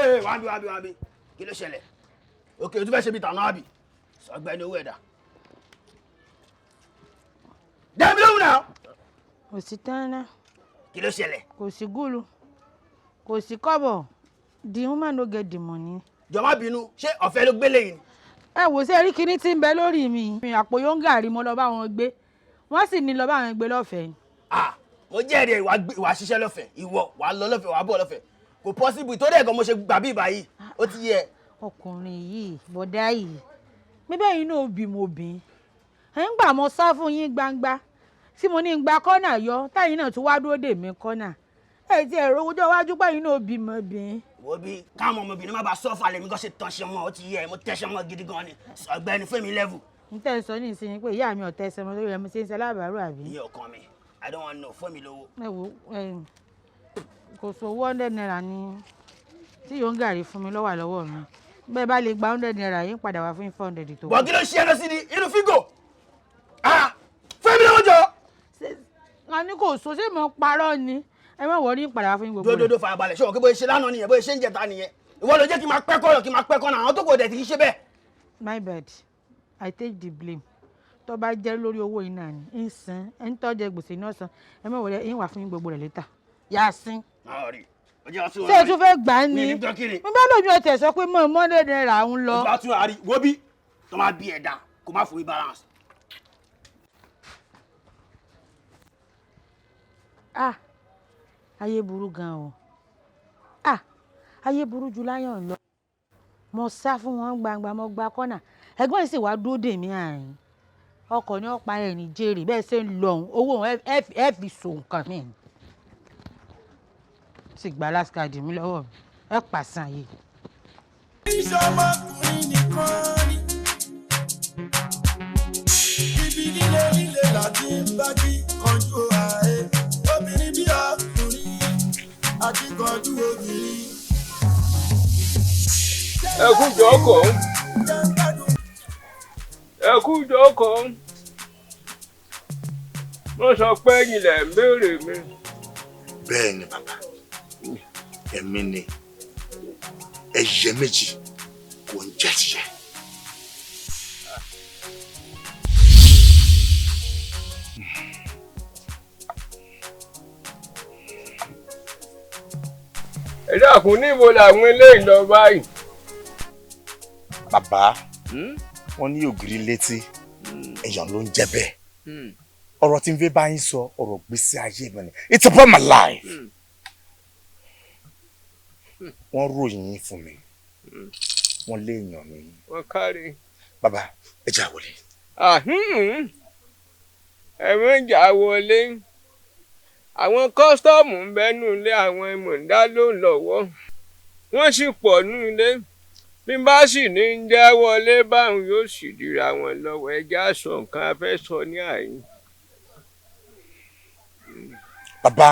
Ee, wá bí, wá bí, wá bí, kí ló ṣẹlẹ̀? Òkè o tún fẹ́ ṣe bí tàná àbí? Sọgbẹ́ni, owó ẹ̀dá dẹ́mi lóhùn náà. Kò sí tánná. Kí ló ṣẹlẹ̀? Kò sí gúlù, kò sí kọ́bọ̀. The woman no get the money. Jọ̀ọ́, má bínú, ṣé ọ̀fẹ́ ló gbélé yìí ni? Ẹ wò sí ẹrí kinní tí ń bẹ lórí mi. Àpò yóngàrí mo lọ bá wọn gbé, wọ́n sì ní lọ bá wọn gbé lọ́fẹ̀ẹ́. Ah, mo jẹ́rìí ẹ̀. Ìwà ṣiṣẹ́ lọ́fẹ̀ẹ́, ìwọ wà á lọ lọ́fẹ̀ẹ́, wà á bọ̀ lọ́fẹ̀ẹ́, kò possible. Torí ẹ̀ gan mo ṣe gbà bí ìbáyìí, ó ti yẹ. Ọkùnrin yìí, bọ̀dá yìí, bíbẹ́ yìí náà bí mo bí ẹ̀ ń gbà, mo sá fún yín gbangba tí mo ní gba kọ́nà yọ, táyìn náà tún wá dúró dè mí kọ́nà ẹ̀ tí ẹ̀rọ owó wájú pẹ̀yìn náà bí mo bí. Wo bí, káwọn ọmọbìnrin má bàa sọ́fà lèmi gan ṣe tán ṣe wọn, ó ti yẹ. Mo tẹ́ṣẹ́ wọn gidi gan ni. Ọ̀gbẹ́ni, fẹ́mi level. N tẹ́ sọ ní ìsinyìí pé ìyá mi ò tẹ́sẹ̀ mọ́ lórí ẹ̀, mo ṣe ń ṣe alábàárù àbí? Ìyẹn ọkàn mi, I don't want know. Fún mi lówó. Ẹ wo, kò sọ owó. ₦100 ní tí yóò ń gàrí fún mi lọ́wọ́ lọ́wọ́ mi. Bẹ́ẹ̀ bá lè gba ₦100 yín, padà wá fún 400 tó. Bọ̀, kí ló ṣe é lọ sí ni inú fígò? Ah, fẹ́mi lówó jọ. A ní kò sọ, ṣé mo parọ́ ni? Ẹ má wọrí, padà wá fún yín gbogbo rẹ̀. Dódódó, farabalẹ̀. Ṣé o kí bóyá ṣe lánàá nìyẹn, bóyá ṣe ń jẹta nìyẹn? Ìwọ ló jẹ́ kí n máa pẹ́ kọ́rọ̀, kí n máa pẹ́ kọ́nà. Àwọn tó kò dẹ̀ ti ṣe bẹ́ẹ̀. My bad, I take the blame. Tó bá jẹ́ lórí owó yìí náà ni ń san, ẹ̀ ń tọ́jú gbèsè náà san. Ẹ má wọlé, ń wà fún yín gbogbo rẹ̀ later. Yàsín. Máa rí ọjọ́ tún. Ṣé o tún fẹ́ gbà á ni? Mi ní gbọ́ kiri. Mi bá lómi ọtẹ̀ sọ pé mọ̀ ₦100 ń lọ. Ọjọ́ tún àárí wo bí tó máa bí ẹ̀dá kó má fún mi balance. Ah, ayé burú gan o. Ah, ayé burú ju láyọ̀ lọ. Mo sá fún wọn gbangba, mo gba kọ́nà, ẹ̀gbọ́n yìí sì wá dúró dè mí àárín ọkọ̀ ní ọ̀pá ẹ̀ ní jèrè. Bẹ́ẹ̀ ṣe ń lọ òun, owó òun ẹ fi so nǹkan mi sì gba last card mi lọ́wọ́ mi, ẹ pàṣán yìí. Iṣẹ́ ọmọkùnrin nìkan ni. Ibi líle líle láti ń bá kí kanjú ààyè. Obìnrin bí ọkùnrin, akíkanjú obìnrin. Ẹ kú jókòó, ẹ kú jókòó. Wọ́n sọ pé ẹ̀yin lẹ̀ ń béèrè mi. Bẹ́ẹ̀ ni bàbá, ẹ̀mí ni ẹyẹ méjì kò ń jẹ́ tìyẹ. Ẹ dákun, níbo làwọn eléyìí lọ báyìí? Bàbá, wọ́n ní ògiri létí, èèyàn ló ń jẹ́ bẹ́ẹ̀. Ọ̀rọ̀ tí n fẹ́ bá yín sọ, ọ̀rọ̀ gbèsè ayé mi ni. It's about my life. Wọ́n ròyìn yín fún mi, wọ́n léèyàn mi. Wọ́n kárí. Bàbá, ẹ jẹ́ àwọlé. Ẹ mọ̀jà wọlé. Àwọn kọ́sítọ́ọ̀mù ń bẹ́nu ilé, àwọn mọ̀ǹdá ló ń lọ́wọ́, wọ́n sì pọ̀ nú ilé. Bí n bá sì ní ń jẹ́ wọlé báwọn, yóò sì dira wọn lọ́wọ́. Ẹjẹ́ àṣọ nǹkan a fẹ́ sọ ní àyín. Bàbá,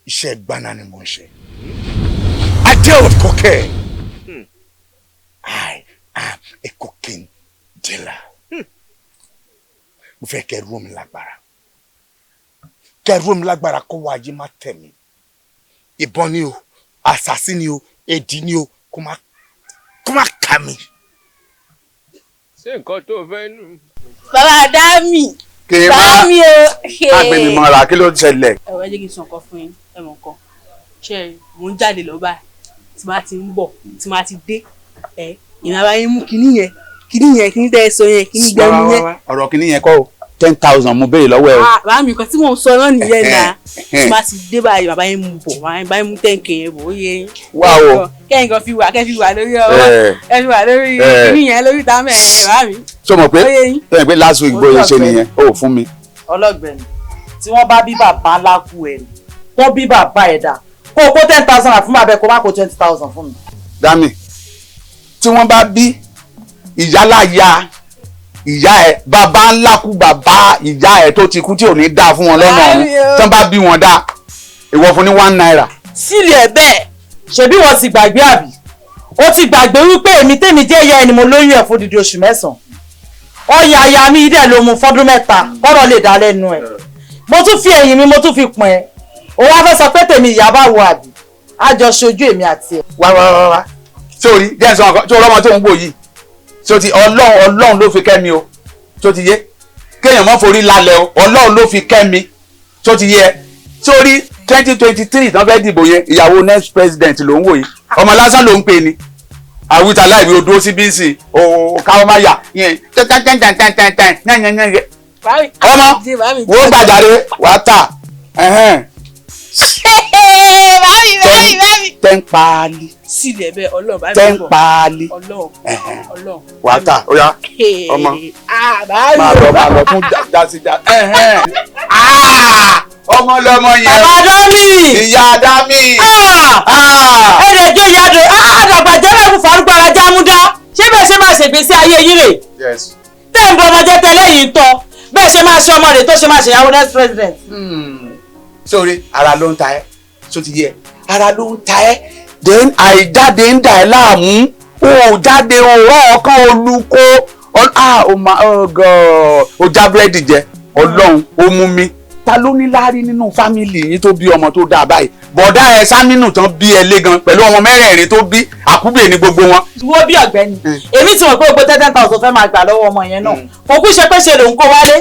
iṣẹ́ gbaná ni mo ń ṣe. I deal with cocaine. I am a cocaine dealer. Mo fẹ́ kẹ́ rú mi lágbára, kẹ́ rú mi lágbára, kó wá ayé má tẹ̀ mí. Ìbọn ni o, àṣàsí ni o, èdì ni o, kó má kà mí. Ṣé nǹkan tó fẹ́ nù? Bàbá Dámì. Kì í má Bàbá mi o. Má gbé mi mọ́ra, kí ló ń ṣẹlẹ̀? Ẹ wá, jẹ́ kí n sọ nǹkan fún yín. Ẹ mọ̀ nǹkan ṣe é, mò ń jáde lọ báyìí. Tí máa ti ń bọ̀, tí máa ti dé, ẹ ìrìn àbá yín mú kinní yẹn, kinní yẹn, kinní tẹ́ ẹ sọ yẹn, kinní gbẹmú yẹn. Ọ̀rọ̀ kìíní yẹn kọ́ o, 10,000 mo béèrè lọ́wọ́ ẹ o. Ah, bàbá mi, nǹkan tí mò ń sọ náà nìyẹn náà. Tí máa ti dé báyìí, bàbá yín mú bọ̀, bàbá yín mú 10K yẹn bọ̀, ó yẹ yín. Wá o. Kẹ́yìn kan fi wà, kẹ́ fi wà lórí ọwọ́, ẹ fi wà lórí kinní yẹn lórí ìta mẹ́rin, bàbá mi. Ṣé o mọ̀ pé Ó yé yín. tẹ́yìn pé last week bóyá ṣe nìyẹn, o ò fún mi. Ọlọ́gbẹ̀ni, tí wọ́n bá bí bàbá ńlá kú ẹ̀ ní wọ́n bí bàbá ẹ̀ dà, kó o kó 10,000 fún bàbá ẹ̀, kó má kó 20,000 fún mi. Dami, tí wọ́n bá bí ìyálà ya ìyá ẹ, bàbá ńlá kú bàbá ìyá ẹ tó ti kú tí ò ní dáa fún wọn lọ́nà ọ̀run, tí wọ́n bá bí wọn dáa, ìwọ fún ní ₦1. Sílẹ̀ ẹ̀ bẹ́ẹ̀, ṣebí wọ́n ti gbàgbé àbí? Ó ti gbàgbé wípé èmi tèmi jẹ́ ìyá ẹni, mo lóyún ẹ̀ fún odidi oṣù 9. Ọyàn aya mi dẹ̀ ló mu fọ́dún 3 kọ́rọ̀ lè dá lẹ́nu ẹ̀. Mo tún fi ẹ̀yìn mi, mo tún fi pọ̀n ẹ́. Ó wá fẹ́ sọ pé tèmi ìyá bá wo àbí? Á jọ ṣojú èmi àti ẹ̀. Wá wá wá wá, sórí jẹ́ nsọ ọkọ tí ọlọ́mọ tó ń wò yìí tó ti Ọlọ́run, Ọlọ́run ló fi kẹ́ mi o. Tó ti yé, kéèyàn má forí lálẹ́ o. Ọlọ́run ló fi kẹ́ mi. Tó ti yé ẹ, sórí 2023 tán fẹ́ dìbò yẹn, ìyàwó next president ló ń wò yìí. Ọmọ lásán ló ń pè ní àwùjọ aláìwé odò sí bíìsì o, káwọn má yà yẹn tẹ́tẹ́tẹ́tẹ́tẹ́tẹ́ yẹ́nyẹ́nyẹ́. Ọmọ wo gbàjáre wàá tà. Bámi, bámi, bámi. Tẹ́ ń paálí. Sílẹ̀ bẹ́ẹ̀, Ọlọ́run bá mi Tẹ́ ń bọ̀. paálí. Ọlọ́run, Ọlọ́run. Wàá tà, ó yá ọmọ. Ah, bámi. Máa lọ, máa lọ fún jásí já. Ọmọ lọmọ yẹn. Bàbá Dámì. Ìyá Dámì. Ẹ lè jó ìyá dò àdàgbà jẹ́rẹ̀ fún farúgbára jámúdá. Ṣé bẹ́ẹ̀ ṣe máa ṣègbésí ayé yín rè? Yes. Tẹ́ ń bọ ọmọ jẹ́ tẹ́lẹ̀ yìí ń tọ́. Bẹ́ẹ̀ ṣe máa ṣe ọmọ rẹ̀ tó ṣe máa ṣèyàwó next president. Sórí ara ló ń ta ẹ́, tó ti yẹ, ara ló ń ta ẹ́. Then àìjáde ń dà ẹ́ láàmú. O ò jáde, o rọ ọkàn olùkó. Ah, o ma, oh God, o já búrẹ́dì jẹ. Ọlọ́run ó mú mi. Ta ló ní láárí nínú family yín tó bí ọmọ tó dáa báyìí? Bọ̀dá ẹ Sámínù tán bí ẹ lé gan pẹ̀lú ọmọ mẹ́rẹ̀ẹ̀rin tó bí, àkúbè ní gbogbo wọn. Wo bí ọ̀gbẹ́ni, èmi ti mọ̀ pé gbogbo 10,000 fẹ́ máa gbà lọ́wọ́ ọmọ yẹn náà, kò kú ṣe pé ṣe lòun kó wálé,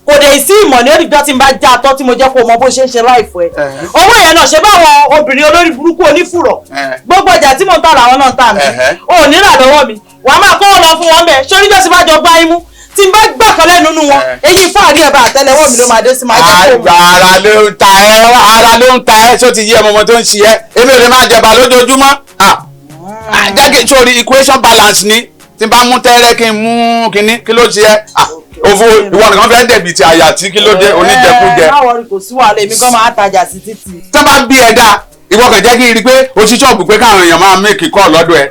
kò dé sí ìmọ̀ ní òdìjọ́ tí n bá já tọ́ tí mo jẹ́ kó mọ bó ṣe ń ṣe láìfọ́ ẹ̀. Owó yẹn náà ṣe báwọn obìnrin olórí burúkú onífùrọ̀, gbogbo ọjà tí mò ń tà làwọn náà ń tà mí, ò ní rà lọ́wọ́ mi, wàá máa kó wọn lọ fún wọn bẹ́ẹ̀. Ṣé oníjọ́ ti bá jọ gbá imú tí n bá gbà kan lẹ́nu nínú wọn, eyín fáàrí ẹ̀ bá àtẹ́lẹwọ́ mi ló máa dé sí, máa jẹ́ kó mọ̀. Ara ló ń ta ẹ́, ara ló ń ta ẹ́. Ṣó ti yé ọmọ tó ń ṣe ẹ́? Èmi ò lè máa jẹba lójoojúmọ́. Jẹ́ kí sórí equation balance ni, tí n bá mú tẹ́rẹ́ kí n mú kinní, kí ló ṣe ẹ́? Òfò ìwọ nìkan fẹ́ dẹ̀bi ti àyà tí kí ló dé oníjẹkújẹ. Ẹ má worry, kò sí wàhálà, èmi gan máa tajà sí títì. Tó bá bí ẹ dáa, ìwọ kàn jẹ́ kí n rí i pé o ṣí ṣọ́ọ̀bù pé káwọn èèyàn máa make call lọ́dọ̀ ẹ.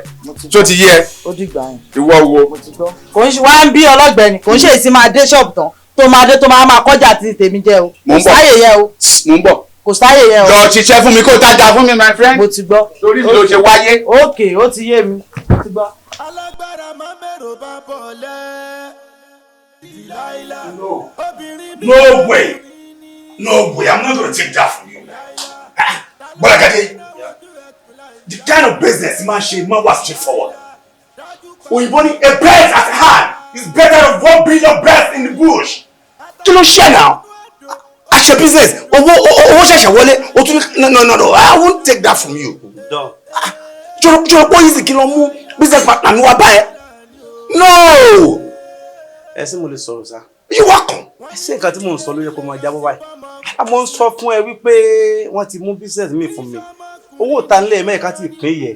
Ṣó ti yé ẹ? Ó dìgbà yẹn. Ìwọ wo. Kò ń ṣe wá ń bí ọlọ́gbẹ́ni, kò ń ṣe èsì máa dé ṣọ́ọ̀bù tán tó máa dé tó máa máa kọjá ti tèmi jẹ o. Mò ń Kò bọ̀. sáyè yẹn o. Mò ń bọ̀. Kò sáyè yẹn o. Lọ ṣiṣẹ́ fún mi, kó o tajà fún mi, my friend. Mo ti gbọ́. Torí mi ló ṣe wáyé. Ok, ó ti yé mi, mo ti gbọ́. Alágbára máa mẹ́rò bá bọ̀ lẹ́. No. No way. No way. I'm not going to take that from you. Ah, Bọ́lágadé, the kind of business man ṣe máa wà straightforward. Òyìnbó ní a bird at hand is better than 1 billion birds in the bush. Kí ló ṣe náà? A ṣe business, owó owó ṣẹ̀ṣẹ̀ wọlé, o tún no, no, no, no, I won't take that from you. Done. Jọ̀rọ̀ pọ̀ yìí sì kí lọ mú business partner mi wá báyẹn. No! Ẹ sì mo lè sọ̀rọ̀ sá. You welcome. Ẹ ṣe nǹkan tí mò ń sọ ló yẹ kó máa jábọ́ báyìí. A mọ̀ ń sọ fún ẹ wípé wọ́n ti mú business mi fún mi. Owó ta nílẹ̀ mẹ́ẹ̀ká ti pín yẹ.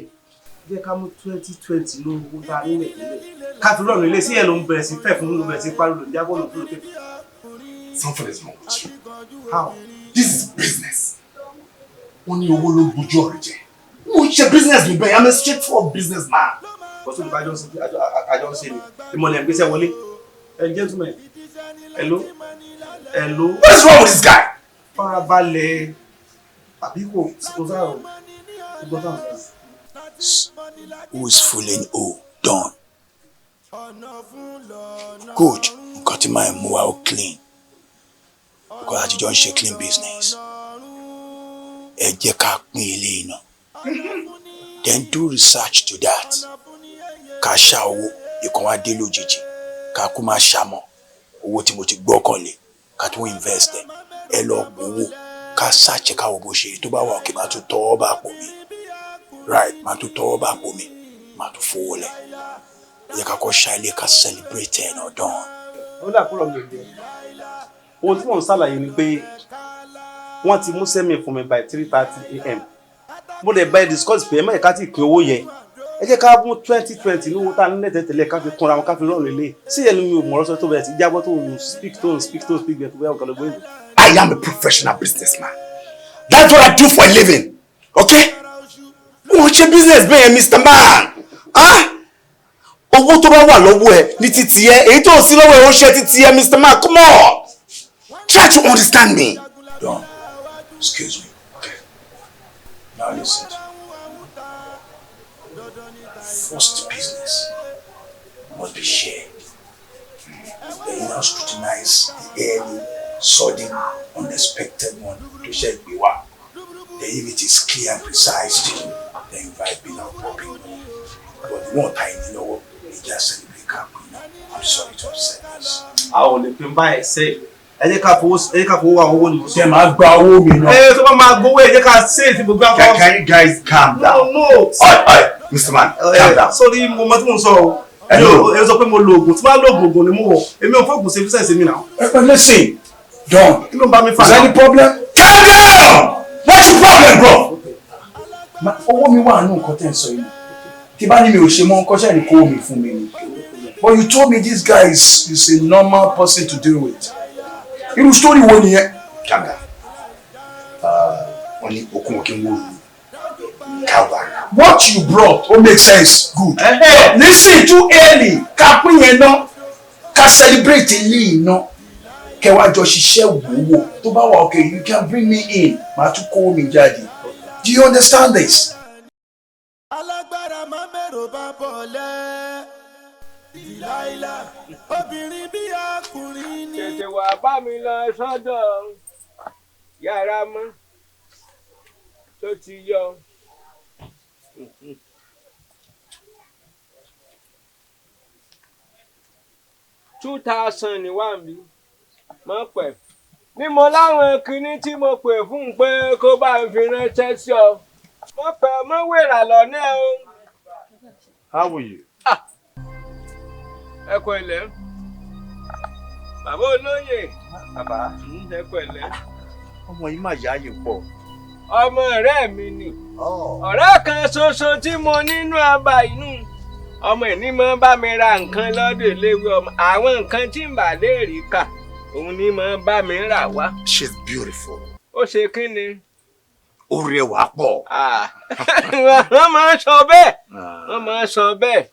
Jẹ́ ká mú 2020 ló owó ta nílẹ̀ nílẹ̀. Ká fi rọ̀nù ilé sí ẹ̀ ló ń bẹ̀rẹ̀ sí fẹ́ fún ló bẹ̀rẹ̀ sí pariwo ló ń jábọ́ ló ń dúró pé. Something is wrong with you. How? This is business. Wọ́n ní owó ló gbójú ọ̀rẹ́ jẹ. Mo ń ṣe business mi bẹ́ẹ̀, I'm a straightforward businessman. Bọ́sùn bá àjọ ń ṣe ni. Ìmọ̀lẹ̀ ń gbéṣẹ́ wọlé. Ẹ gentleman, hello, hello. What is wrong with this guy? Farabalẹ̀ àbí kò kò sáà o. Gbọ́ sáà sọ. Who is fooling who? Done. Good. Nǹkan tí máa mú wa ó clean. Because àtijọ́ ń ṣe clean business. Ẹ jẹ́ ká pín ilé iná. Then do research to that. Ká ṣá owó, ìkan wá dé lójijì. Ká kú má ṣàmọ̀. Owó tí mo ti gbọ́kànlé, ká tún invest ẹ̀. Ẹ lọ gbowó. Ká ṣàṣẹ káwọ́ bó ṣe tó bá wà òkè, máa tún tọwọ́ bá pò mí. Right, máa tún tọwọ́ bá pò mí. Máa tún fowó lẹ̀. Ẹ jẹ́ ká kọ́ ṣá ilé, ká celebrate ẹ̀ náà dán. Ó dà kúrò mi ò jẹ. Ohun tí mò ń ṣàlàyé ni pé wọ́n ti mú sẹ́mi fún mi by 3:30 a.m. Mo lè bá ẹ discuss pé ẹ má yẹ ká tí ì pín owó yẹn. Ẹ jẹ́ ká mú 2020 ní owó tá a nílẹ̀ tẹ́tẹ̀lẹ̀, ká fi kúnra wọn, ká fi rọrùn ilé sí ẹnu. Mi ò mọ̀rọ̀ sọ tó bẹ̀rẹ̀ sí jábọ́, tó ń speak, tó ń speak, tó ń speak bẹ́ẹ̀ tó bẹ́ẹ̀ ọ̀gá ló gbóyè. I am a professional businessman. That's what I do for a living. Okay? Mo ń ṣe business bẹ́ẹ̀, Mr. Man. Ah! Owó tó bá wà lọ́wọ́ ẹ ní títí ẹ, èyí tó sí lọ́wọ́ ẹ ó ṣe títí ẹ, Mr. Man. Come on! Try to understand me. Don, excuse me. Okay. Now listen to me. First business must be shared. Then you now scrutinize the early, sudden, unexpected one to share gbé wá. Then if it is clear and precise to you, then invite bill and pop in more. But the one time you know, you just celebrate ká pín náà. I'm sorry to upset this. A ò lè pín báyìí ṣe, ẹ jẹ́ ká fowó, ẹ jẹ́ ká fowó wá owó ni mo sọ. Ṣé máa gba owó mi náà? Ẹ tó bá máa gbowó, ẹ jẹ́ ká ṣe é ti gbogbo akọ. Can you guys calm down? No, no. Oi, oi, Mr. Man, calm down. Sórí mo mọ tí mo ń sọ o. Hello. Ẹ sọ pé mo lo oògùn, tí wọ́n á lo oògùn, oògùn ni mo wọ̀. Èmi ò fóògùn ṣe business mi náà. Listen, Don. Kí ló ń bá mi fà? Is there any problem? Calm down! What's your problem, bro? Owó mi wà nínú nǹkan tẹ́ ń sọ yìí. Tí bá ní mi ò ṣe mọ́, nǹkan ṣáà ní kó mi fún mi ni. But you told me this guy is a normal person to deal with. Irú story wo nìyẹn? Calm down. Wọ́n ní okun òkè ń wó lu káwa. What you brought, ó make sense, good. Listen, too early ká pín yẹn ná, ká celebrate ilé iná, kẹwàá jọ ṣiṣẹ́ wòwò tó bá wà okay, you can bring me in, màá tún kó mi jáde. Do you understand this? Alágbára máa mẹ́rò bá bọ̀ lẹ́ Delilah, obìnrin bí ọkùnrin ni. Tètè wá bá mi lọ sọ́dọ̀ yàrá mọ́ tó ti yọ. 2,000 ni wà mí mọ́ pẹ̀ ní mo láwọn kinní tí mo pè fún un pé kó bá ń fi ránṣẹ́ sí ọ mọ́ pẹ̀ mọ́ wèrà lọ́nà o. How are you? Ẹ kú ilẹ̀, bàbá olóyè. Bàbá. Ẹ kú ilẹ̀. Ọmọ yìí máa yáàyè pọ̀. Ọmọ ọ̀rẹ́ mi ni, ọ̀rẹ́ kan ṣoṣo tí mo nínú abà inú ọmọ ẹ̀ ní máa ń bá mi ra nǹkan lọ́dọ̀ eléwé ọmọ, àwọn nǹkan tí ń bà lè rí kà òun ní máa ń bá mi rà wá. She's beautiful. Ó ṣe kí ni? Ó rẹwà pọ̀. Wọ́n máa ń sọ bẹ́ẹ̀, wọ́n máa ń sọ bẹ́ẹ̀.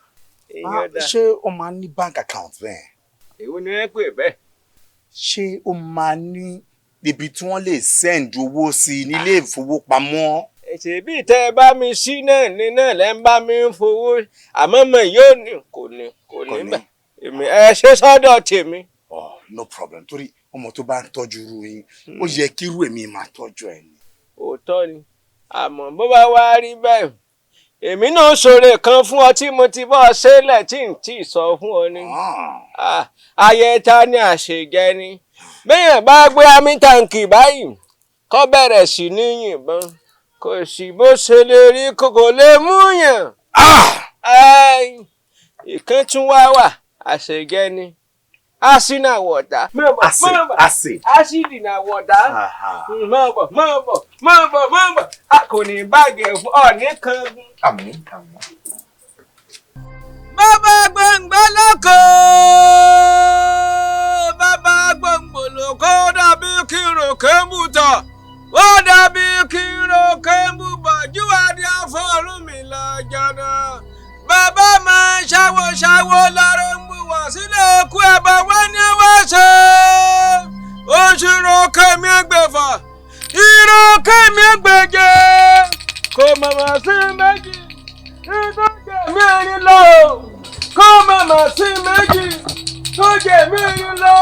Ṣé o máa ní bank account bẹ́ẹ̀? Èwo ni wọ́n pè bẹ́ẹ̀? Ṣé o máa ní ibi tí wọ́n lè send owó sí nílé ìfowópamọ́? Ṣèbí tẹ́ ẹ bá mi sí náà ní náà lẹ́ ń bá mi ń fowó, àmọ́ mọ̀ yóò ní kò ní kò ní bẹ̀. Èmi ẹ ṣe sọ́dọ̀ tèmi. Oh, no problem, torí ọmọ tó bá ń tọ́jú irú yín, ó yẹ kí irú èmi máa tọ́jú ẹ ni. Òótọ́ ni, àmọ́ bó bá wá rí bẹ́ẹ̀, èmi náà ṣòro kan fún ọ tí mo ti bọ́ ọ sílẹ̀ tí n tí ì sọ fún ọ ni. Ayẹta ni àṣejẹ ni. Béèyàn bá gbé àmì tàǹkì báyìí, kó bẹ̀rẹ̀ sí ní yìnbọn, kò sí bó ṣe lè rí, kò lè mú yàn. Ìkan tún wá wà, àṣejẹ ni. Asina wọ̀dà. Acid. Acid na wọ̀dà. Máa bọ̀, máa bọ̀, máa bọ̀, máa bọ̀. A kò ní bàjẹ́ fún ọ ní kan. Àmín, àmín. Bàbá gbọ̀ngbẹ́ lóko, bàbá gbọ̀ngbò lóko, dàbí kírò kémbùtọ̀, ó dàbí kírò kémbùbọ̀, júwàdí àfọ̀rún mi lọ́jọ́ náà. Bàbá máa ń ṣàwọ̀ ṣàwọ̀ lọ́rọ̀ ń bùwọ̀ sílẹ̀ òkú ẹ̀bà wá ní wá ṣe. Oṣù rọ̀kẹ́ mi gbẹ̀fà, ìrọ̀kẹ́ mi gbẹ̀jẹ̀, kò mọ̀mọ́ sí méjì, ìtọ́jẹ̀ mi rí lọ. Kò mọ̀mọ́ sí méjì, ìtọ́jẹ̀ mi rí lọ.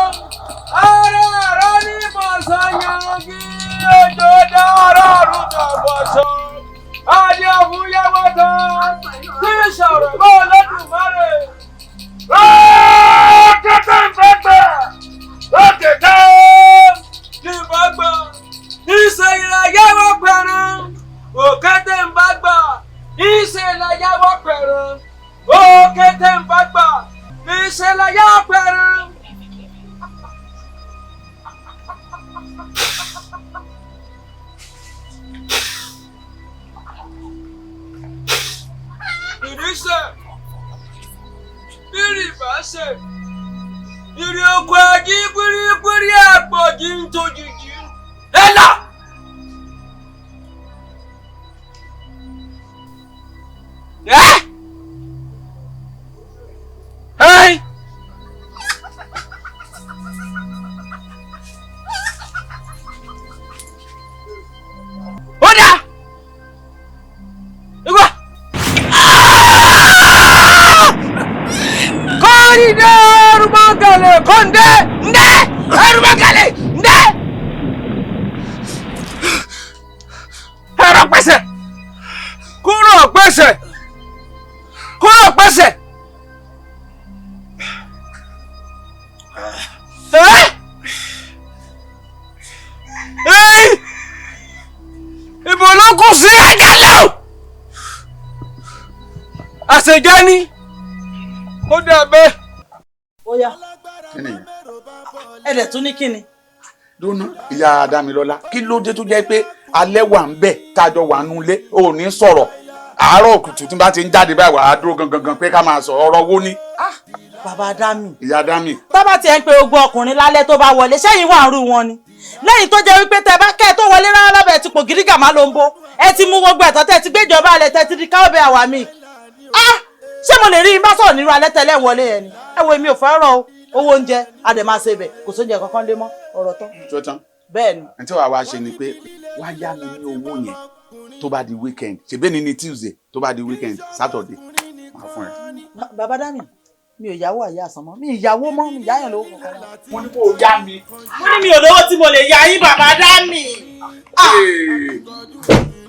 Ara ara ní bọ̀sán yangi, òjò dára rúdà bọ̀sán. Adé fúyẹ́wọ́ tán, tí sọ̀rọ̀ bọ́ Olódùmarè. Rọ́ọ̀kẹ́tẹ̀ ń fẹ́ gbà, rọ́ọ̀kẹ́tẹ̀ ní bá gbà, ìṣẹ̀lẹ̀ yẹ́wọ́ pẹ̀rẹ̀, òkẹ́tẹ̀ ń bá gbà, ìṣẹ̀lẹ̀ yẹ́wọ́ pẹ̀rẹ̀, òkẹ́tẹ̀ ń bá gbà, ìṣẹ̀lẹ̀ yẹ́wọ́ pẹ̀rẹ̀. Ìrísẹ̀ bírì bá ṣe ìrì oko ají pírípírí àpọ̀jì ń tojìjì ẹ̀là. Ẹ́ ẹ́ ó dà ìgbà. Kọ́ńdé ẹrùmọ̀gàlè kọ́ńdé ńdé ẹrùmọ̀gàlè ńdé. pẹ̀sẹ̀, kóró pẹ̀sẹ̀. Ibo ló kù sí ẹ̀jẹ̀ lọ. Àṣejẹ́ ni ó dà bẹ́ẹ̀. Ó yá. Kí ni? Ẹ̀dẹ̀ tún ní kíni. Dúnà, ìyá Dámilọ́lá, kí ló dé tó jẹ́ pé alẹ́ wà ń bẹ̀ tájọ wà nú ilé ò ní sọ̀rọ̀ àárọ̀ kùtù tí bá ti ń jáde báyìí wàá dúró gangan pé ká máa sọ ọ̀rọ̀ wo ni. Bàbá Dámì. Ìyá Dámì. Tó bá tiẹ̀ ń pe ogun ọkùnrin lálẹ́ tó bá wọlé sẹ́yìn wà ń rú wọn ni lẹ́yìn tó jẹ́ wípé tẹ bá kẹ́ ẹ tó wọlé rárá lábẹ́ ti pò gírígà má ló ń bó ẹ ti mú gbogbo ẹ̀tọ́ tẹ ti gbéjọba alẹ́ tẹ ti di káwọ́bẹ̀ àwà mi. Ṣé mo lè rí i bá sọ̀rọ̀ nírú alẹ́ tẹ́lẹ̀ wọlé yẹn ni ẹ wo èmi ò fẹ́ràn o owó oúnjẹ a dẹ̀ máa ṣe bẹ̀ kò sóúnjẹ kankan lé mọ́ ọ̀rọ̀ tán. Tó tán. Bẹ́ẹ̀ ni. Ǹ tí wàá wá ṣe ni pé wá yá mi ní owó yẹn tó bá di weekend ṣèbí ní Tuesday tó bá di weekend Saturday máa fún ẹ. Bàbá Dámì, mi ò yáwó àyà àsán mọ́, mi ìyàwó mọ́, mi ìyá yẹn lówó kankan. Mo ní kó o yá mi. Mo ní mi ò lówó tí mo lè yá yín bàbá Dámì.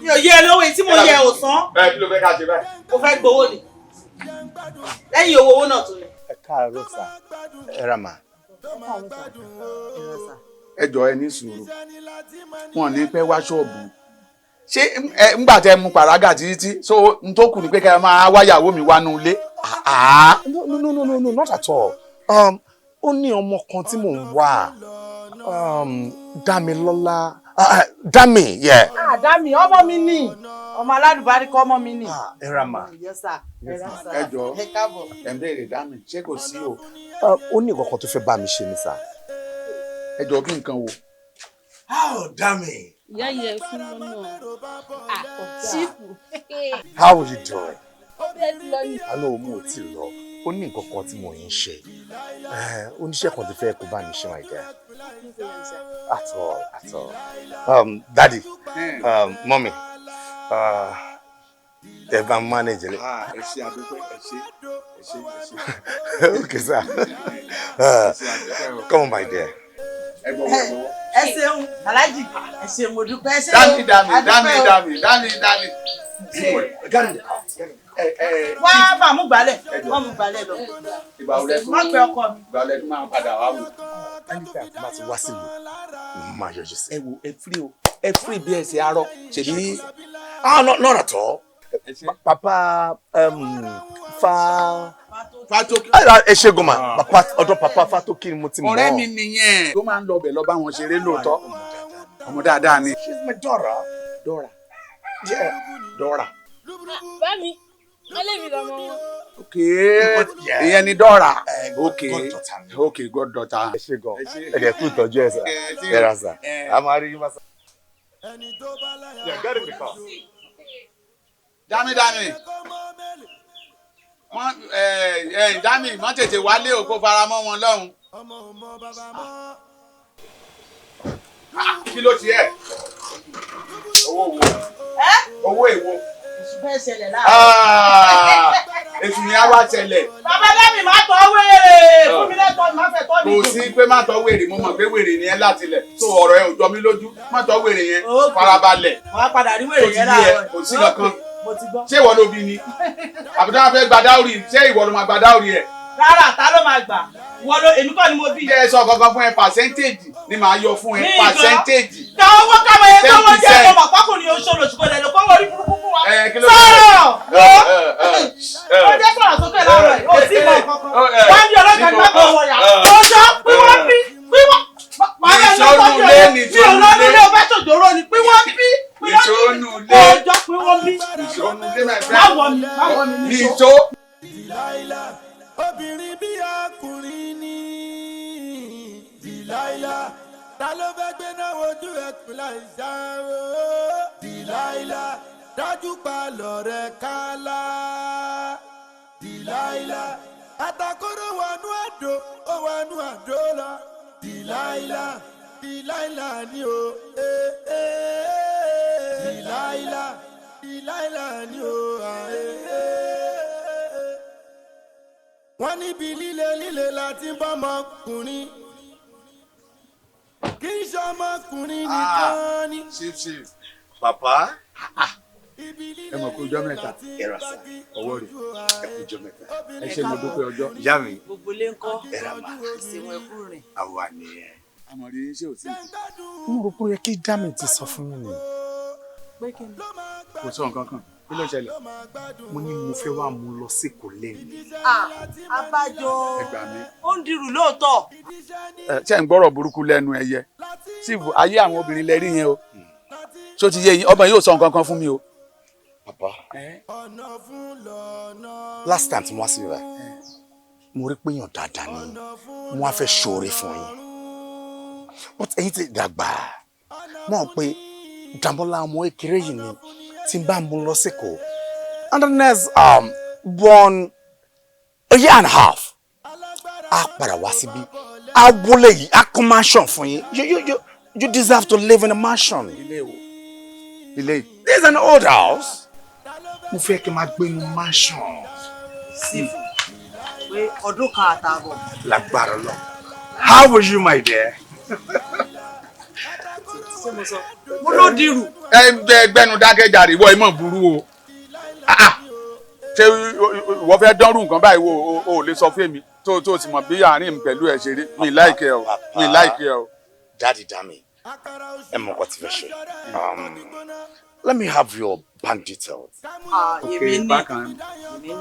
Mi ò yẹ ẹ lówó yìí tí mo yẹ ò san. Ẹ kí ló fẹ́ ká ṣe báyìí? Mo fẹ́ gbowó ni. Lẹ́yìn owó owó náà tún ni. Ẹ káàárọ̀ sà, ẹ ra mà. Ẹ jọ̀ọ́ ẹ ní sùúrù, wọn ò ní pẹ́ wá ṣọ́ọ̀bù. Ṣé ńgbà tẹ mu pàrágà títí so n tó kù ni pé kẹ́ ẹ máa wáyàwó mi wánú ilé. No, no, no, no, no, not at all. Ó ní ọmọ kan tí mò ń wá, Dámilọ́lá, Dámì, yeah. Dámì, ọmọ mi ni, ọmọ aládùbáríkọ ọmọ mi ni. Ẹ ra mà. Yes sir. Ẹ jọ̀ọ́ ẹ ń béèrè Dámì, ṣé kò sí o? Ó ní nǹkan kan tó fẹ́ bá mi ṣe ni sà. Ẹ jọ̀ọ́ kí nǹkan wo? Oh, Dámì. Ìyá yẹ fún lọ́nà sífù. How are you doing? Àlọ́ òun ò tí ì lọ. Ó ní nǹkan kan tí mo ń ṣe. Oníṣẹ́ kan ti fẹ́ kó bá mi ṣe my dear. At all, at all. Daddy, mommy, ẹ bá manage ẹ. Ẹ ṣe àdúpẹ́, ẹ ṣe, ẹ ṣe, ẹ ṣe. Okay, sir. Come on, my dear. Ẹ bọ̀wọ̀, ẹ bọ̀wọ̀. Ẹ ṣeun Alhaji, ẹ ṣeun mo dúpẹ́, ẹ ṣeun. Dámì, Dámì, Dámì, Dámì, Dámì, Dámì. Wá bá mú gbálẹ̀, wọ́n mú gbálẹ̀ lọ. Ìgbà wo lẹ tún Má pẹ́ ọkọ mi. Ìgbà wo lẹ tún máa padà wá wò. Anytime tí bá ti wá sílùú, máa yọjú sí. Ẹ wo ẹ free o, ẹ free bí ẹ ṣe arọ, ṣèbí. Ah, no, not at all. Papa fa Fatoki. Ẹ ṣe gan ma, papa ọ̀dọ̀ papa Fatoki ni mo ti mọ̀. Ọ̀rẹ́ mi nìyẹn. Tó máa ń lọ bẹ̀ lọ bá wọn ṣeré lóòótọ́. Ọmọ dáadáa ni. She's my daughter. Dora. Yeah, Dora. Bá mi, wọ́n lé mi lọ́mọ wọn. Okay, ìyẹn ni Dora. Okay, okay, god daughter. Ẹ ṣe gan, ẹ dẹ̀ kú ìtọ́jú ẹ sà, ẹ ra sà, a máa rí yín bá sà. Dámì, Dámì. Wọ́n ẹ Dámì, má tètè wálé o, kó fara mọ́ wọn lọ́hùn. Kí ló ti ẹ̀? Owó wo? Owó èwo? Èṣù fẹ́ ṣẹlẹ̀ láàárọ̀. Èṣù ni a wá ṣẹlẹ̀. Bàbá Dámì má tọ́ wèrè fún mi lẹ́tọ́ má fẹ́ tọ́ mi. Kò sí pé má tọ́ wèrè, mo mọ̀ pé wèrè ni ẹ láti lẹ̀. Tó ọ̀rọ̀ ẹ ò jọ mí lójú, má tọ́ wèrè yẹn, farabalẹ̀. Wọ́n á padà rí wèrè yẹn láàárọ̀. Kò sí kankan. Mo ti gbọ́. Ṣé ìwọ ló bí ni? Àbí tí wọ́n fẹ́ gba dáórì, ṣé ìwọ ló máa gba dáórì ẹ̀? Rárá, ta ló máa gbà? Ìwọ ló, èmi kọ́ ni mo bí. Ṣé ẹ sọ kankan fún ẹ pàṣẹ́ntéèjì ni màá yọ fún ẹ pàṣẹ́ntéèjì. Ka owó káwọn yẹn tó wọ́n jẹ́ ọmọ pákùnrin oṣù olóṣùkọ lẹ̀ ló kọ́wọ́ orí burúkú fún wa. Sọ̀rọ̀! Ó jẹ́ sọ̀rọ̀ sókè láàárọ̀ yìí, ó sì mọ̀ kankan. Wọ́n ní ọlọ́jà ní bàbá wọn yà. Ọjọ́ pín wọ́n bí, pín wọ́n. Màá yẹ lọ́tọ́jú ẹ̀ mi ò lọ́dún lé o fẹ́ ṣòjòrò ni pín wọ́n bí. Nìṣó nù lé. Ọjọ́ pín wọ́n bí. Nìṣó nù lé my friend. Má wọ̀ mí, má wọ̀ mí nìṣó. Delilah, obìnrin bí ọkùnrin ni. Delilah, ta ló fẹ́ gbé náà wojú ẹkùn láì ṣàrò? Delilah, dájú pa lọ̀rẹ́ kálá. Delilah, àtàkùrọ̀ wọnú àdó, ó wọnú àdó lọ. Delilah, Delilah ni o. Delilah, Delilah ni o. Wọ́n níbi líle líle la ti ń bọ́ ọmọkùnrin, kì í ṣe ọmọkùnrin nìkan ni. Chief, chief. Papa. Ẹ mọ̀ kó ọjọ́ mẹ́ta. Ẹ rà sá. Ọwọ́ rẹ̀. Ẹ kú ọjọ́ mẹ́ta. Ẹ ṣé, mo dúpẹ́ ọjọ́. Ìyá mi. Gbogbo ilé ń kọ́. Ẹ rà mà. Ìsìnwọ̀n ẹkú rìn. Àwa nìyẹn. Àmọ̀rí ṣé ò tí. Mo rò pé ó yẹ kí Dami ti sọ fún mi ni. Pé kí ni? Kò sọ nǹkan kan. Kí ló ṣẹlẹ̀? Mo ní mo fẹ́ wá mú lọ síkò lẹ́nu. Ah, abájọ. Ẹ gbà mí. Ó ń dirù lóòótọ́. Ẹ ṣe ń gbọ́rọ̀ burúkú lẹ́nu ẹyẹ. Sífù, ayé àwọn obìnrin lẹ rí yẹn o. Ṣó ti yé yín? Ọmọ yóò sọ nǹkan kan fún mi o. Bàbá, last time tí mo wá sí ibà, mo rí pé èèyàn dáadáa ni, mo wá fẹ́ ṣoore fún yín. But ẹ̀yin ti dàgbà, mo mọ̀ pé Dàmọ́lá ọmọ kékeré yìí ni tí n bá mú lọ síkò. And the next a year and a half, á padà wá síbí, á wọlé yìí, á kọ́ mansion fún yín. You deserve to live in a mansion. Ilé wo? Ilé yìí. This is an old house. Mo fẹ́ kí n máa gbé inú mansion. Sífù pé ọdún kan àtààbọ̀. Lágbára lọ. How are you, my dear? Ṣé mo sọ? Mo ló dirù. Ẹ gbẹnu dákẹ́jàre, ìwọ ìmọ̀ burú o. Ah, ah. Ṣé ìwọ fẹ́ dánrù nǹkan báyìí wo o ò lè sọ fún mi tó sì mọ̀ bí àárín mi pẹ̀lú ẹ̀ ṣe rí? Mi láìkẹ́ o, mi láìkẹ́ o. Daddy Dami, ẹ mọ̀ nǹkan tí fẹ́ ṣe. Let me have your bank details. Ah, Okay, èmi ní. bákan. Èmi ní.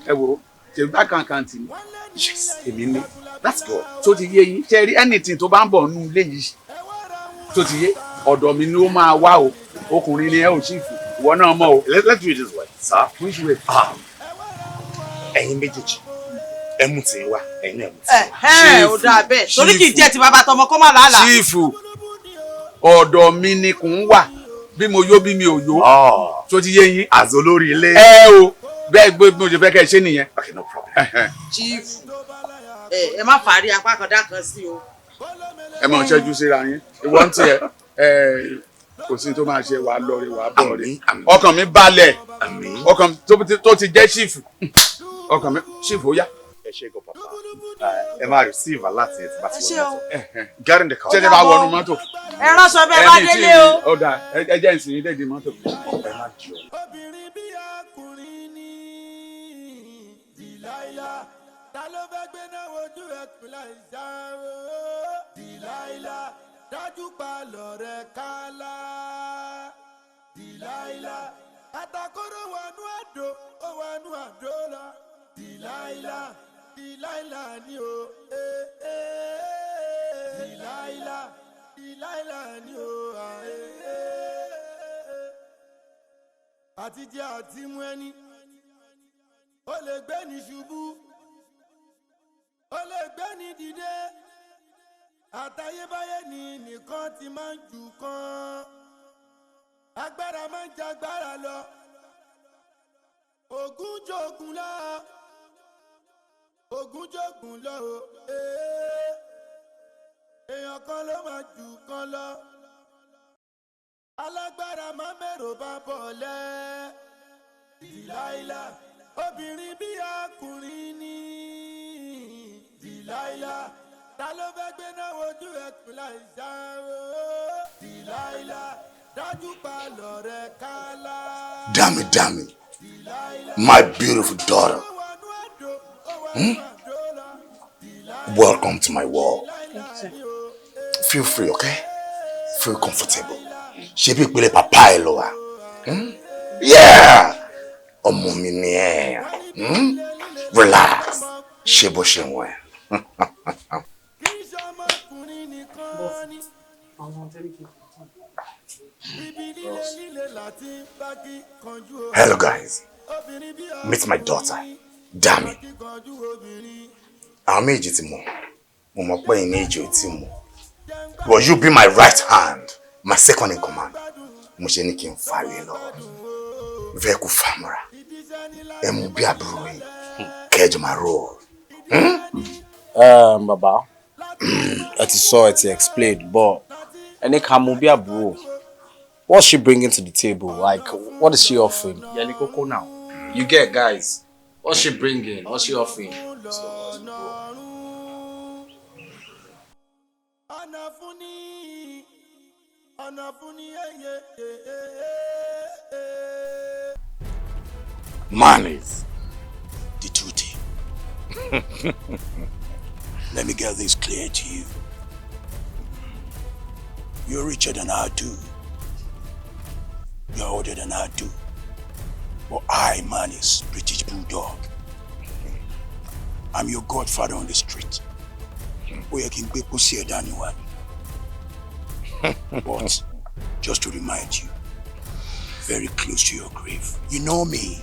Ẹ wo, ṣe bákan kan tì mí. Yes, èmi ní. That's good. Tó ti yé yín, ṣe rí anything tó bá ń bọ̀ nínú ilé yìí, tó ti yé, ọ̀dọ̀ mi ni ó máa wá o. Ọkùnrin ni ẹ ò sì fù, ìwọ náà mọ̀ o. Let's do it this way, sir. Which way? Ẹ̀yin méjèèjì, ẹ mú tì í wá, ẹ̀yin náà ẹ mú tì í wá. Ẹ ò dáa bẹ́ẹ̀. Torí kì í jẹ́ ti bàbá tọmọ kó má làálàá. Sífù, ọ̀dọ̀ mi ni kò ń wà, bí mo yó bí mi ò yó. Tó ti yé yín. As olórí ilé. Ẹ o, bẹ́ẹ̀ gbé bí mo ṣe fẹ́ kẹ́ ẹ ṣe nìyẹn. Okay, no problem. Chief, ẹ má fàárí apá kan dá kan sí o. Ẹ máa ṣẹ́jú síra yín. Ìwọ ń tiẹ̀, ẹ kò sí tó máa ṣe, wàá lọ rè, wàá bọ̀ rè. Ọkàn mi balẹ̀. Ọkàn tó ti jẹ́ sífù. Ọkàn mi sífù ó yá. Ẹ ṣé gan, papa. Ẹ máa receive alert ẹ tí bá ti Ẹ ṣé wọ o. mọ́tò. Get in the car. Ṣé ẹ bá wọnú mọ́tò? Ẹ ránṣọ bẹ́ẹ̀ bá délé o. Ó dáa, ẹ jẹ́ ìsìn yín dédìí mọ́tò. Ẹ má jọ. Obìnrin bí ọkùnrin ní Dìláìlà, ta ló fẹ́ gbé náà wojú ẹkùn láì ṣàrò? Dìláìlà, dájú pa lọ̀rẹ́ kálá. Dìláìlà, àtàkùrọ̀ wọnú àdó, ó wọnú àdó lọ. Dìláìlà, Dìláìlà ni o. Eh, eh. Dìláìlà, Dìláìlà ni o. Ah, eh, eh. Àti jẹ àti mú ẹni, ó lè gbé ní ṣubú, ó lè gbé ní dìde. Àtayébáyé ni nìkan ti máa ń jù kan, agbára máa ń jagbára lọ, ògún jogun lọ, ògún jogun lọ o. Ee, èèyàn kan ló máa jù kan lọ, alágbára máa mẹ́rò bá bọ̀ lẹ́. Dìláìlà, obìnrin bí ọkùnrin ní Dìláìlà, ta ló fẹ́ gbé náà wojú ẹkùn láì ṣàrò? Dìláìlà, dájú pa lọ̀rẹ́ kálá. Dami, Dami, my beautiful daughter. Welcome to my world. Thank you, sir. Feel free, okay? Feel comfortable. Ṣé bí ìpele pàpá ẹ lọ wà? Hmm? Yeah! Ọmọ mi ni ẹ. Hmm? Relax. Ṣé bó ṣe wọ̀ ẹ́? Hello guys. Meet my daughter, Dami. Àwọn méjì ti mọ̀. Mo mọ̀ pé ìní ìjì ò tí mọ̀. But you be my right hand, my second in command. Mo ṣe ní kí n fà lé lọ. Fẹ́ kó fà mọ́ra. Ẹ mú bí àbúrò yìí. Kẹ́jọ máa roll. Bàbá, ẹ ti sọ, ẹ ti explain, but ẹni ká mú bí àbúrò. What's she bringing to the table? Like, what is she offering? Yẹni kókó now. You get, guys. What's she bringing? What's she offering? Ọ̀nà fún ní, ọ̀nà fún ní, eye. Monies. The duty. Let me get this clear to you. You're richer than I do. You're older than I do. But I, man, is British Bulldog. I'm your godfather on the street. Ó yẹ kí n gbé pósí ẹ̀ dání wá ni. But just to remind you, very close to your grave. You know me.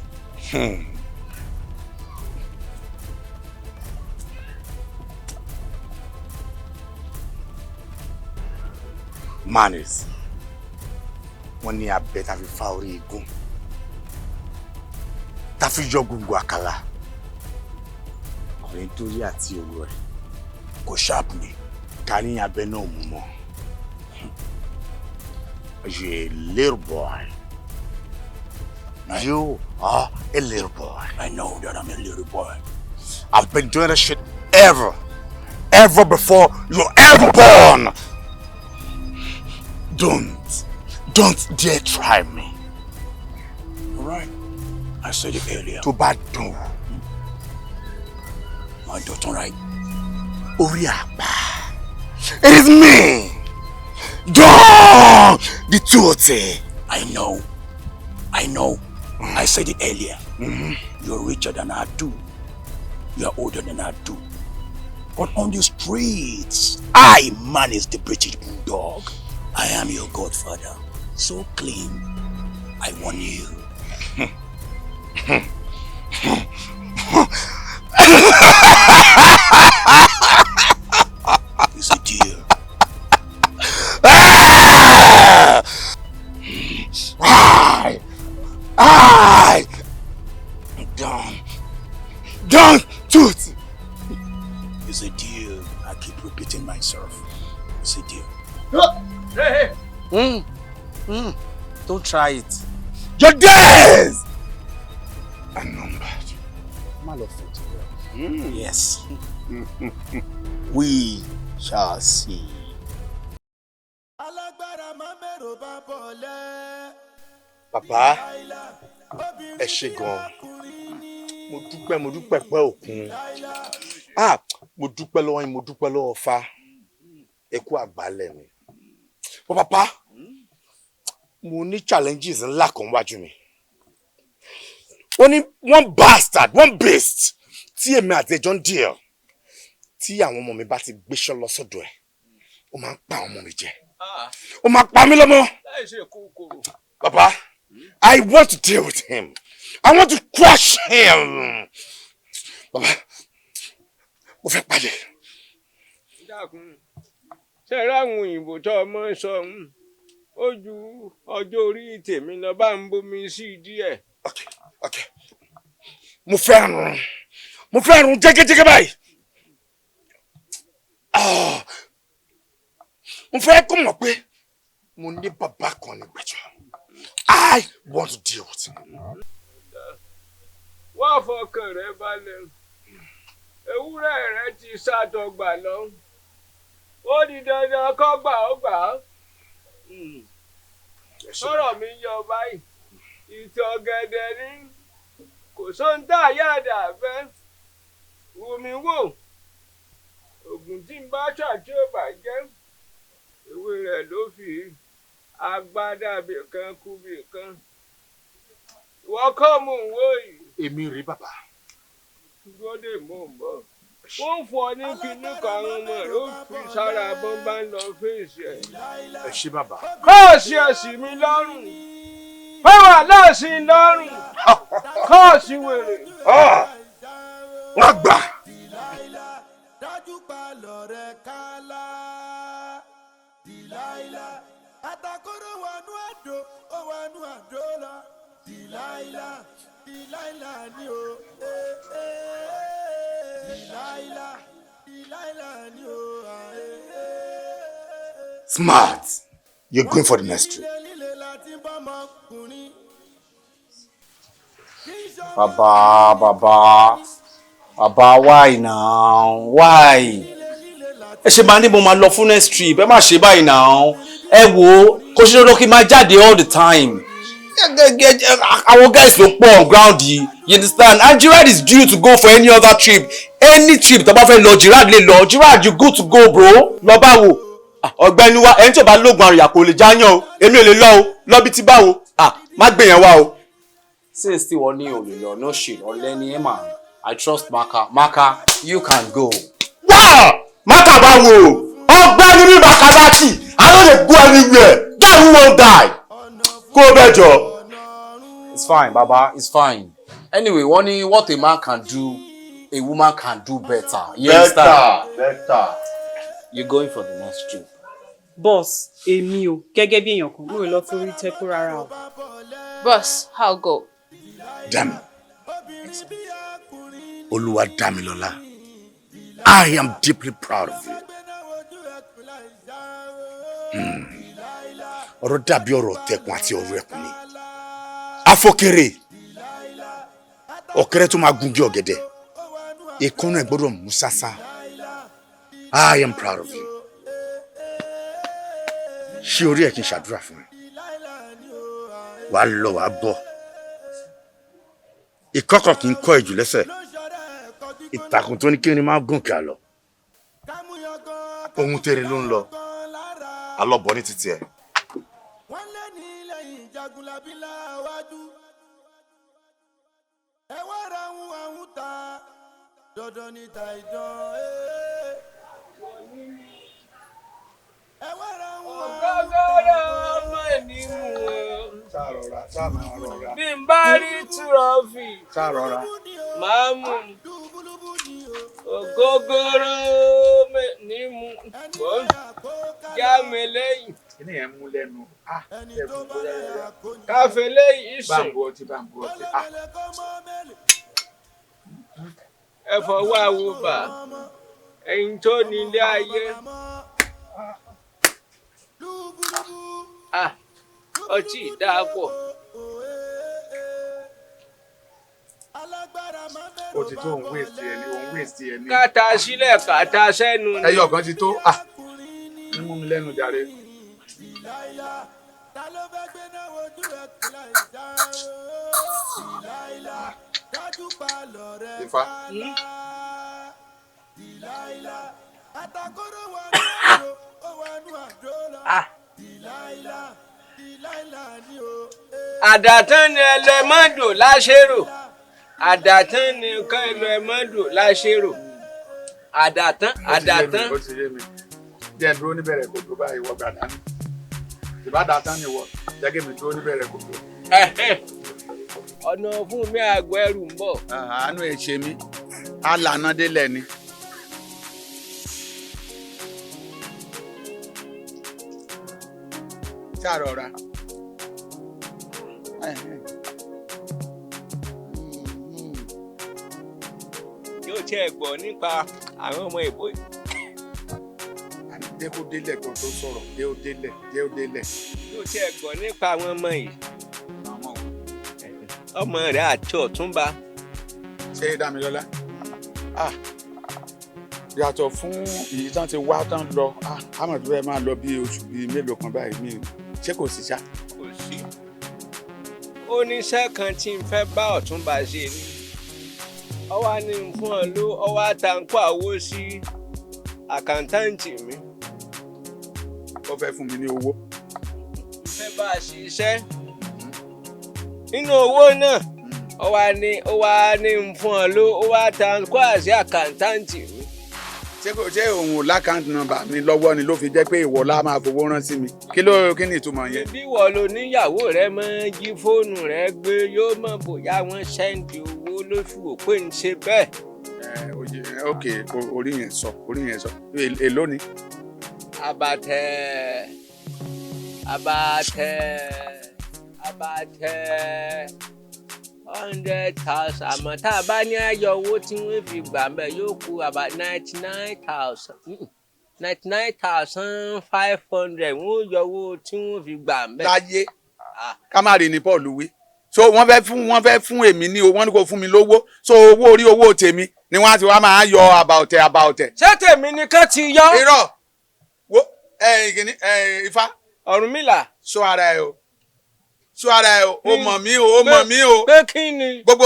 Manners. Wọ́n ní abẹ tá fi fa orí igun, tá fi yọ gbogbo àkàlà. Ọ̀rẹ́ torí àti òru ẹ̀. Kò sharp ni. Ká ní abẹ náà mú mọ́. You a little boy. You are a little boy. I know that I'm a little boy. I've been doing this shit ever, ever before you're ever born. Don't dare try me. All right. I said it earlier. Tó bá dùn. My daughter, right? Orí àpá. It is me. Don the Tuote. I know. I know. I said it earlier. You're richer than I do. You're older than I do. But on the streets, I manage the British Bulldog. I am your godfather. So clean. I warn you. It's a deal. Ah! I don't do it. It's a deal. I keep repeating myself. It's a deal. Hey, hey. Don't try it. Your days are numbered. Má lọ fẹ́ jù. Yes. We shall see. Alágbára máa mẹ́rò bá bọ̀ lẹ́. Bàbá, ẹ ṣé gan. Mo dúpẹ́, mo dúpẹ́ pẹ́ òkun. Ah, mo dúpẹ́ lọ́wọ́ yín, mo dúpẹ́ lọ́wọ́ Ifá. Ẹ kú àgbálẹ̀ mi. But bàbá, mo ní challenges ńlá kan wájú mi. Ó ní one bastard, one beast tí èmi àti ẹjọ́ ń deal. Tí àwọn ọmọ mi bá ti gbéṣẹ́ lọ sọ́dọ̀ ẹ̀, ó máa ń pa àwọn ọmọ mi jẹ. Ó máa pa mí lọ́mọ. Láì ṣe kòkòrò. Bàbá, I want to deal with him. I want to crush him. Bàbá, mo fẹ́ pàdé. Dákun, ṣe ráwọn òyìnbó tó ọmọ ń sọ ń ó ju ọjọ́ orí tèmi lọ, bá ń bomi sí díẹ̀. Okay. Mo fẹ́ run. Mo fẹ́ run jẹ́gẹ́jẹ́gẹ́ báyìí. Ah! Mo fẹ́ kó mọ̀ pé mo ní bàbá kan ní gbẹ̀jọ́. I want to deal with him. Wá fọkàn rẹ balẹ̀, ewúrẹ́ rẹ ti sàdọ̀gbà lọ, ó di dandan kó gbà ó gbà á. Sọ̀rọ̀ mi yọ báyìí, ìtì ọ̀gẹ̀dẹ̀ ní kò sóhun tá a yáàdà fẹ́. Wù mí wò, ògùn tí ń bá ṣàtì ò bàjẹ́, ewé rẹ̀ ló fi agbádá bìkan kú bìkan. Ìwọ kọ́ mò ń wò yìí. Èmi rèé bàbá. Gbọ́dọ̀ mò ń bọ̀. Wọ́n fọ ní kinní kan, àwọn ọmọ rẹ̀ ó fi sára bọ́n bá ń lọ fèsì ẹ̀. Ẹ ṣé bàbá. Kọ́ọ̀sì ẹ̀sìn mi lọ́rùn. Fáwọn aláàsìn lọ́rùn. Kọ́ọ̀sì wèrè. Wọ́n gbà. Dájú pa lọ̀rẹ́ kálá. Dìláìlà. Atakóró wọnú àdó, ó wọnú àdó lọ. Dìláìlà, dìláìlà ni o. Dìláìlà, dìláìlà ni o. Smart. You're going for the next trip. Baba, Baba, Baba, why now? Why? Ẹ ṣe máa ní mo máa lọ fún next trip, ẹ má ṣe báyìí now. Ẹ wo, kò ṣe dandan kí n máa jáde all the time. Àwọn guys ló pọ̀ on ground yìí, you understand? And Gerard is due to go for any other trip. Any trip tó bá fẹ́ lọ, Gerard lè lọ. Gerard, you good to go, bro. Lọ báwo? Ọ̀gbẹ́ni wa, ẹni tí ò bá lóògùn àrùyà kò lè jáyàn o. Èmi ò lè lọ o. Lọ bí ti báwo? Má gbé yẹn wá o. Since tí wọ́n ní ò lè lọ, no shit, ọ̀lẹ ni ẹ mà. I trust Maka. Maka, you can go. Wá! Maka báwo? Ọ̀gbẹ́ni mi Makalaki, I no dey go anywhere. Die who wan die. Kó o bẹ̀ jọ. It's fine, Baba. It's fine. Anyway, wọ́n ní what a man can do, a woman can do better. You understand? Better. You're going for the next trip. Boss, èmi o, gẹ́gẹ́ bí èèyàn kan, mo rò lọ forí tẹ́kù rárá o. Boss, how go? Dami. Olúwa Damilola, I am deeply proud of you. Ọ̀rọ̀ dàbí ọ̀rọ̀ tẹkùn àti ọ̀rọ̀ ẹkùn ni. Afọkèrè ọ̀kẹ́rẹ́ tó máa gungi ọ̀gẹ̀dẹ̀, èékánná ẹ̀ gbọ́dọ̀ mú sásá. I am proud of you. Ṣé orí ẹ̀ kí n ṣàdúrà fún ẹ? Wàá lọ, wàá bọ̀. Ìkọ́kọ̀ kì í kọ́ ìjù lẹ́sẹ̀. Ìtàkùn tó ní kí ni máa gùn kí a lọ. Ohun tèrè ló ń lọ, alọ́bọ̀ ní títí ẹ̀. Wọ́n lé ní lẹ́yìn jagunlabi láwájú. Ẹ wá ra ohun àwọn ta dandan ní ta ìdán. Ẹ wá ra ohun àwọn ta. Ọ̀gọ́gọ́rọ̀ ọmọ ní mú o. Bí n bá rí tírọ́fì, máa mú. Ògógóró ní mú. Já mi lẹ́yìn. Kíni yẹn mú lẹ́nu? Ẹ̀fún bóyá yára. Káfí lẹ́yìn sùn. Báńbù ọtí, báńbù ọtí. Ẹ fọwọ́ àwo bà, ẹ̀yin tó nílé ayé. Ọtí ìdáàbọ̀. O ti tó òun wéèsì ẹni, òun wéèsì ẹni. Káta sílẹ̀, káta sẹ́nu ni. Ẹyọ kan ti tó. Ní mú mi lẹ́nu jàre. Ifá. Àdàtán ni ẹlẹ́mọ́dò láṣẹ́rò. Àdàtán ni nǹkan ẹlẹ́mọ́dò láṣẹ́rò. Àdàtán, àdàtán. Ó ti yé mi. Jẹ́ dúró níbẹ̀rẹ̀ kò tó báyìí, wọ gbàdá ní. Ìbádàtán ni wọ, jẹ́ kí mi dúró níbẹ̀rẹ̀ kò tó. Ọ̀nà fún mi àgọ́ ẹrù ń bọ̀. Àánú ẹ̀ ṣe mí, á lànà délẹ̀ ni. Ṣàrọ̀ra. Yóò tiẹ̀ gbọ́ nípa àwọn ọmọ ìbò yìí. Jẹ́ kó délẹ̀ kó tó sọ̀rọ̀, jẹ́ ó délẹ̀, jẹ́ ó délẹ̀. Yóò tiẹ̀ gbọ́ nípa àwọn ọmọ yìí. Ọmọ rẹ̀ àti Ọ̀túnba. Ṣé Dámilọ́lá? Yàtọ̀ fún èyí tán ti wá tán lọ, àmọ̀ tó fẹ́ máa lọ bí oṣù bíi mélòó kan báyìí mi ṣé kò sí ṣá? Kò sí. Ó ní iṣẹ́ kan tí n fẹ́ bá Ọ̀túnba ṣe ni. Ọwá ní n fún ọ ló ọwá ta ń kó àwo sí àkántáǹtì mi. Ó fẹ́ fún mi ní owó. N fẹ́ bá a ṣiṣẹ́. Nínú owó náà, ọwá ní ó wá ní n fún ọ ló ó wá ta ń kó àṣẹ àkántáǹtì mi. Ṣé kò ṣé òun ò lákàntì nọ́mbà mi lọ́wọ́ ni ló fi jẹ́ pé ìwọ la máa fowó rán sí mi? Kí ló kí ni ìtumọ̀ yẹn? Bí wọ́n lo níyàwó rẹ máa ń jí fóònù rẹ gbé, yóò mọ̀ bóyá wọ́n sẹ́ǹdì owó lóṣù òpé ń ṣe bẹ́ẹ̀. Ok, orí yẹn sọ, orí yẹn sọ. Èló ni? Àbàtẹ̀, àbàtẹ̀, àbàtẹ̀ 100,000, àmọ́ tá a bá ní ayọ̀ owó tí wọ́n fi gbà mẹ́ yóò kú about 99,000, 99,500, wọ́n yọ owó tí wọ́n fi gbà mẹ́. Láyé ká má rí ni Paul wí. So wọ́n fẹ́ fún èmi ní o, wọ́n ní kò fún mi lówó, so owó orí owó tèmi ni wọ́n á ti wá máa yọ àbàọ̀tẹ̀ àbàọ̀tẹ̀. Ṣé tèmi nìkan ti yọ? Irọ́ wo Ifá. Ọ̀rúnmìlà. Sọ ara ẹ o, Sọ ara ẹ o, o mọ̀ mí o, o mọ̀ mí o. Pé kí ni. Gbogbo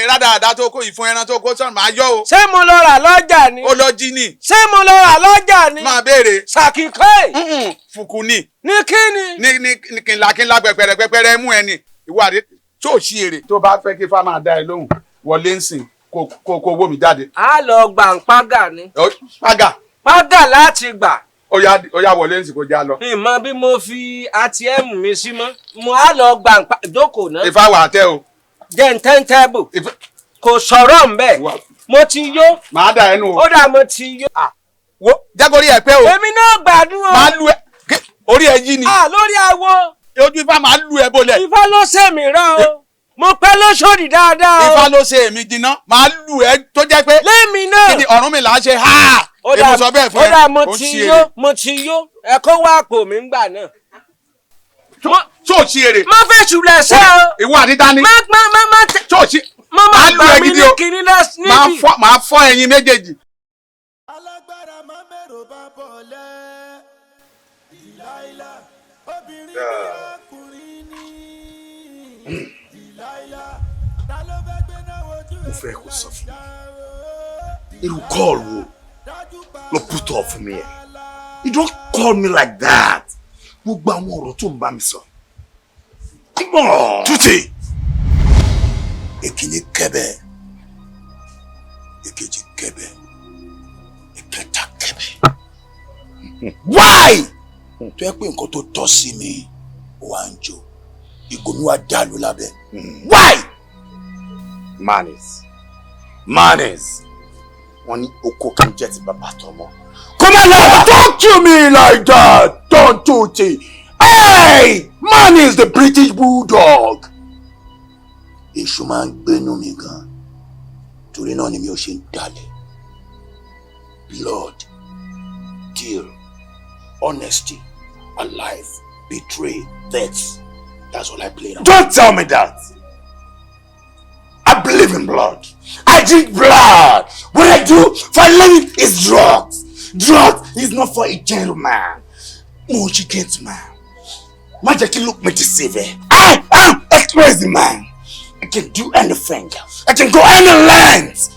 rádaràda tó kó ìfun ẹran tó kó sọ̀rọ̀ máa yọ o. Ṣé mo lọ rà lọ́jà ni. Ó lọ jí ni. Ṣé mo lọ rà lọ́jà ni. Máa béèrè. Ṣàkíkọ́. Fùkù ni. Ní kí ni. Ní kìnlá pẹpẹrẹ pẹpẹrẹ mú ẹ ni. Ìwọ àdé tó ṣí èrè. Tó bá fẹ́ kí ifá máa dá ẹ lóhùn wọlé ń sìn kó kó owó mi jáde. A lọ gbà ń págà ni. Págà. Págà láti gbà. Ó yá wọlé ń sìn kó já lọ. Ìmọ̀ bí mo fi ATM mi sí mọ́, mo á lọ gbà ń jókòó náà. Ifá wà á tẹ́ o. Jẹ́ ń tẹ́ńtẹ́bù. Kò sọ̀rọ̀ ń bẹ̀. Mo ti yó. Màá dà ẹnu o. Ó dà mo ti yó. Wo jẹ́kọ̀rí ẹ̀ pé o. Èmi náà gbádùn o. Màá lu ẹ orí ẹ yí ni. À lórí awo. Ojú ifá màá lu ẹ bolẹ̀. Ifá ló ṣe mí rán o. Mo pẹ́ lóṣòdì dáadáa o. Ifá ló ṣe èmi jiná. Màá lu ẹ tó jẹ́ pé. Lémi náà. Kí ni Ọ̀rúnmìlà á ṣe háà. Èmi sọ bẹ́ẹ̀ fún ẹ. Ó dà mo ti yó mo ti yó. Ẹ kó wá àpò mi ńgbà náà. Tó o ṣí èrè. Má fẹ́ ṣùlẹ̀ ṣẹ́ o. Ìwọ àti dání. Má má má má tẹ. Tó o ṣí. Má má gbà mí ní kinní níbí. Màá fọ́ ẹyin méjèèjì. Alágbára máa mẹ́rò bá bọ̀ lẹ́. Dìláìlà obìnrin bí ọkùnrin ní. Dìláìlà ta ló fẹ́ gbé náà wojú Mo fẹ́ kó sọ fún mi. Irú call wo ló put up fún mi yẹn? You don't call me like that. Gbogbo àwọn ọ̀rọ̀ tó ń bá mi sọ. Come on. Tútì. Èkíní kẹ́bẹ̀, èkejì kẹ́bẹ̀, ìkẹta kẹ́bẹ̀. Why? Tó yẹ pé nǹkan tó tọ́ sí mi, ó wá ń jó. Ìgò mi wá dàlú lábẹ́. Why? Manners. Manners. Wọ́n ní oko kí n jẹ́ ti bàbá tọmọ. Kó má lọ. Talk to me like that, Don Tutti. Hey! Man is the British bulldog. Èṣù máa ń gbénú mi gan. Torí náà ni mi ò ṣe ń dalẹ̀. Blood, deal, honesty, alive, betray, death. That's all I play now. Don't tell me that. I believe in blood. I drink blood. What I do for a living is drugs. Drugs is not for a gentleman. Mo ṣe gentleman. Má jẹ́ kí look me deceive ẹ. I am a crazy man. I can do anything. I can go any length.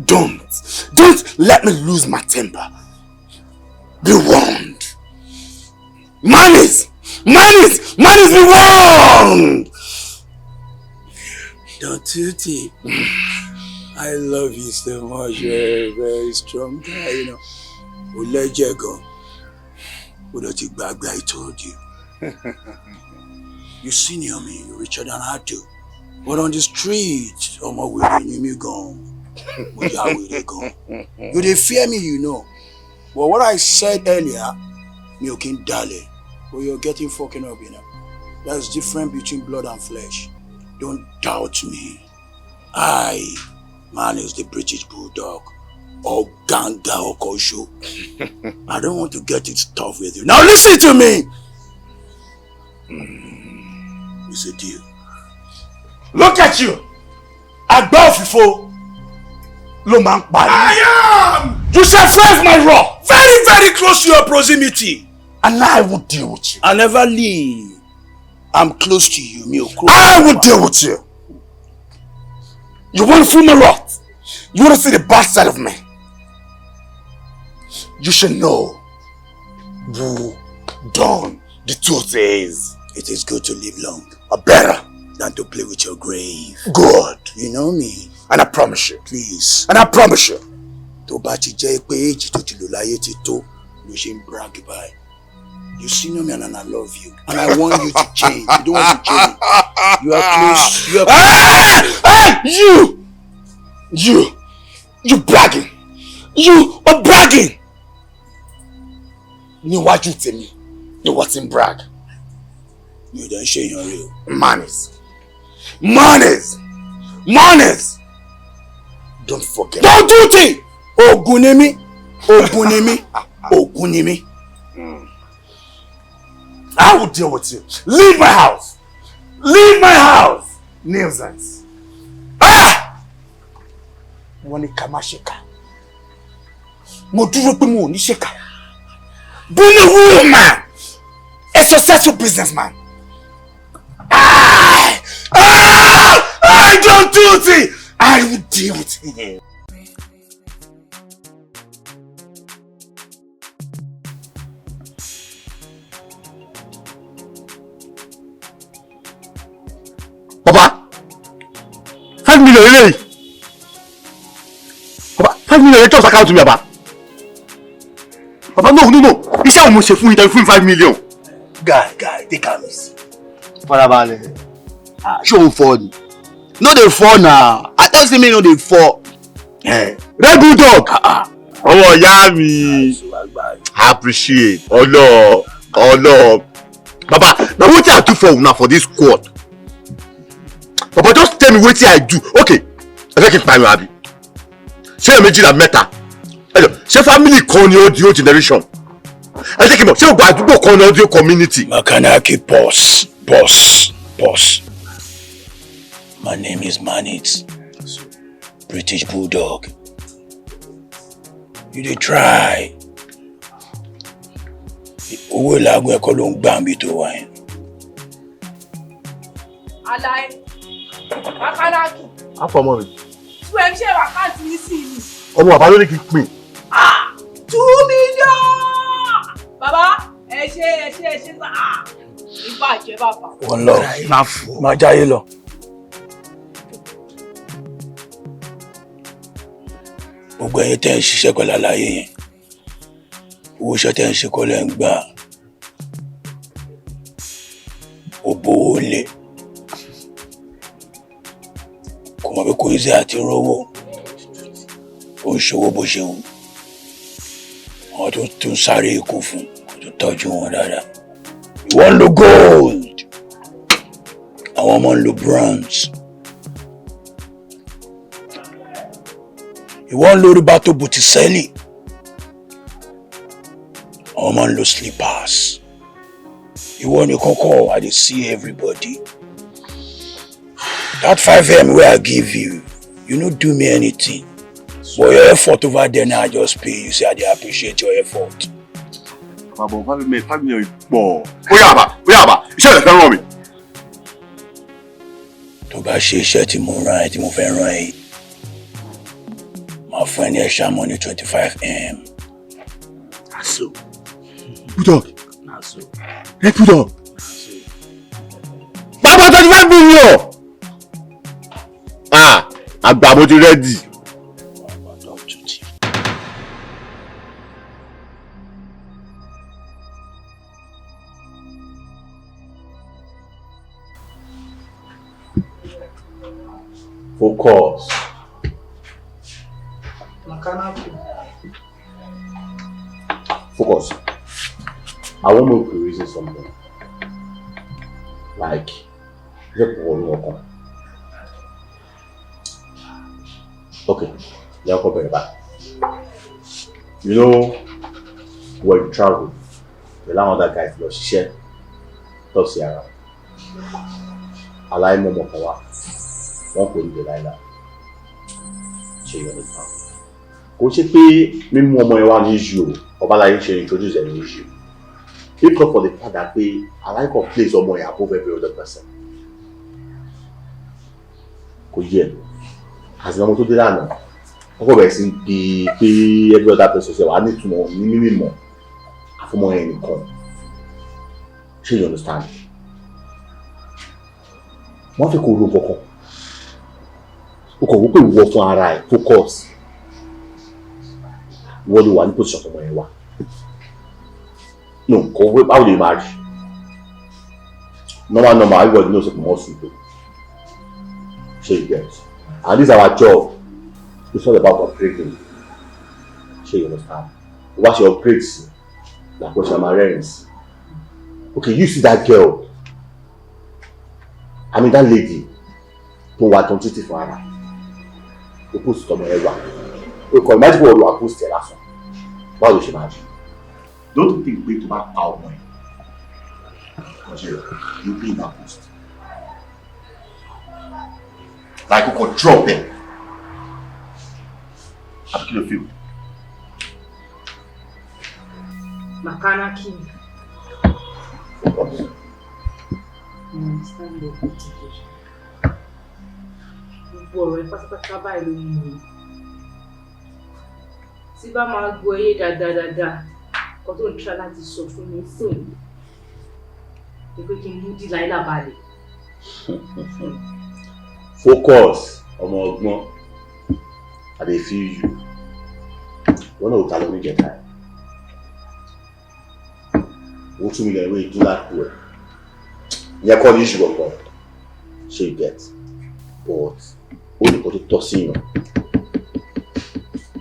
Don't let me lose my temper. Be warned. Manners, manners, manners, be warned. Don Tutti, I love you so much. You're a very strong guy, you know. O lẹ́jẹ̀ gan. O dẹ̀ ti gbàgbé, I told you. You senior me, you're richer than I do. But on the street, ọmọ wèrè ni mí gan. Mo ya wèrè gan. You dey fear me, you know. But what I said earlier, mi ò kí ń dalẹ̀. But you're getting fucking up, you know. There's difference between blood and flesh. Don't doubt me. I, man is the British bulldog. Or ganga or kosho. I don't want to get it tough with you. Now listen to me! It's a deal. Look at you! Àgbá òfìfo ló máa ń pa ní. I am! You shall face my wrath! Very, very close to your proximity. And I will deal with you. I never leave. I'm close to you, mi ò kúrò. I will deal with you. You want to feel my wrath? You want to see the bad side of me? You should know who done the truth is. It is good to live long. Or better than to play with your grave. Good. You know me. And I promise you. Please. And I promise you. Tó bá ti jẹ́ pé èjì tó ti lò láyé ti tó ló ṣe ń brag báyìí. You senior me and I love you. And I want you to change. You don't want to change. You are close. You are close. Ah! Ah! You! You! You bragging! You are bragging! Níwájú tèmi ni wọ́n ti ń brag. Mi ò dẹ̀ ń ṣe èèyàn rí o. Manners. Manners! Manners! Don't forget. Don't do it! Ògùn ni mí. Ògùn ni mí. Ògùn ni mí. I will deal with you. Leave my house. Leave my house. Nuisance. Ah! Wọ́n ní ká má ṣèkà. Mo dúró pé mo ò ní ṣèkà. Being a real man, a successful businessman. I don't do it. I will deal with him. Baba, 5 million eléyìí. Baba, 5 million yẹn just account mi, baba. Baba, no, no, no, iṣẹ́ àwọn mo ṣe fún yín tẹ́lẹ̀ fún mi 5 million? Guy, guy, take am easy. Farabalẹ̀. Ah, ṣé òun fọ́ ni? No dey fall na. I tell you say make you no dey fall. Red Bulldog, ọmọ ìyá mi, I appreciate. Ọlọ ọlọ, baba, na wetin I do for una for this squad? Baba, just tell me wetin I do. Okay, ẹ fẹ́ kí n pariwo àbí? Ṣé ẹ méjìlá mẹ́ta ẹ jọ ṣé family kan ni ó di ó generation? Ẹ jẹ́ kí n mọ̀, ṣé gbogbo àdúgbò kan ni ó di ó community? Makanaki, pause, pause, pause. My name is Manix, British Bulldog. You dey try. Owó ìlàgùn ẹ̀kọ́ ló ń gbà níbi tó wà yẹn. Alaye, Makanaki, Àfọmọ mi. Tú ẹ ṣe wákàtí ní sí mi. Ọmọ bàbá ló ní kí n pín. Ah, 2 million! Bàbá, ẹ ṣe, ẹ ṣe, ẹ ṣe sá. Ìbàjẹ́ bàbá. Wọ́n lọ, máa jáyé lọ. Gbogbo ẹ̀yin tẹ́ ń ṣiṣẹ́ pẹ̀lú àlàyé yẹn, owó iṣẹ́ tẹ́ ń ṣe kọ́ lẹ́ ń gbà. Ó bówó lé. Kò mọ̀ pé kò easy àti rówó. Ó ń ṣòwò bó ṣe wù. Àwọn tó tún sáré ikú fún, kò tún tọ́jú wọn dáadáa. Ìwọ ń lo gold. Àwọn ọmọ ń lo bronze. Ìwọ ń lo Roberto Botticelli. Àwọn ọmọ ń lo slippers. Ìwọ nìkan kọ́, I dey see everybody. That 5M wey I give you, you no do me anything. But your effort over there now, I just pay you say I dey appreciate your effort. Bàbá, 5 million, 5 million pọ̀. Ó yá bàbá, ó yá bàbá, iṣẹ́ rẹ̀ fẹ́ ràn mí. Tó bá ṣe iṣẹ́ tí mo rán ẹ, tí mo fẹ́ rán ẹ, máa fún ẹ ní extra money, 25M. Na so. Bulldog. Na so. Red Bulldog. Bàbá, 25 million. Ah, àgbà, mo ti ready. Focus. Makanaki. Focus. I want make we reason something. Like, jẹ́ kó wọnú ọkàn. Okay, jẹ́ kó bẹ̀rẹ̀ báyìí. You know, when you travel, pẹ̀lú àwọn other guys lọ ṣiṣẹ́ tọ́ sí ara. Aláìmọ̀mọ̀ kan wá, wọ́n kò ní Delilah. Ṣé you understand? Kò ṣe pé mímú ọmọ yẹn wá ní issue o, Ọbaláyé ṣe introduce ẹ̀ ní issue. If not for the fact that pé Aláìkọ̀ place ọmọ yẹn above every other person. Kò yẹ. Àti ọmọ tó dé lánàá, wọ́n kọ̀ bẹ̀rẹ̀ sí í pé every other person ṣe wà á nítumọ̀ ní mímọ̀ àfọmọ yẹn nìkan. Ṣé you understand? Wọ́n fẹ́ kó ro kankan. O kò wọ́n pé ìwọ fún ara ẹ̀, focus. Ìwọ ló wà ní position tọmọ yẹn wà. No, kò wé, báwo lè máa rí? Normal normal, everybody knows say more simple. Ṣé you get? And this our job. It's all about upgrading. Ṣé you understand? Wá ṣe upgrade sí, làkó ṣe máa rẹ́rìn sí. Okay, you see that girl, I mean that lady tó wà tó ń títì fún ara. O post tọmọ ẹ wà. O kò imagine pé o lọ post ẹ lásán. Báwo ló ṣe máa rí? Don't you think pé tó bá pa ọmọ ẹ, kọjá you be in that post? Like o kò drop ẹ. Àbí kí ló feel? Makanaki. I understand everything. Gbogbo ọ̀rọ̀ ẹ pátápátá báyìí ló mú mi. Tí bá máa gbọ́ eyé dáadáa dáadáa, nǹkan tó ń tra láti sọ fún mi sìn ni pé kí n mú Delilah balẹ̀. Focus, ọmọ ọgbọ́n. I dey feel you. Wọn náà ò ta lọ níjẹta ẹ. Owó 2 million wey dún lápò ẹ. Ìyẹn kọ́ ní issue kankan. Ṣé you get? But ó nìkan tó tọ́ sí yàn.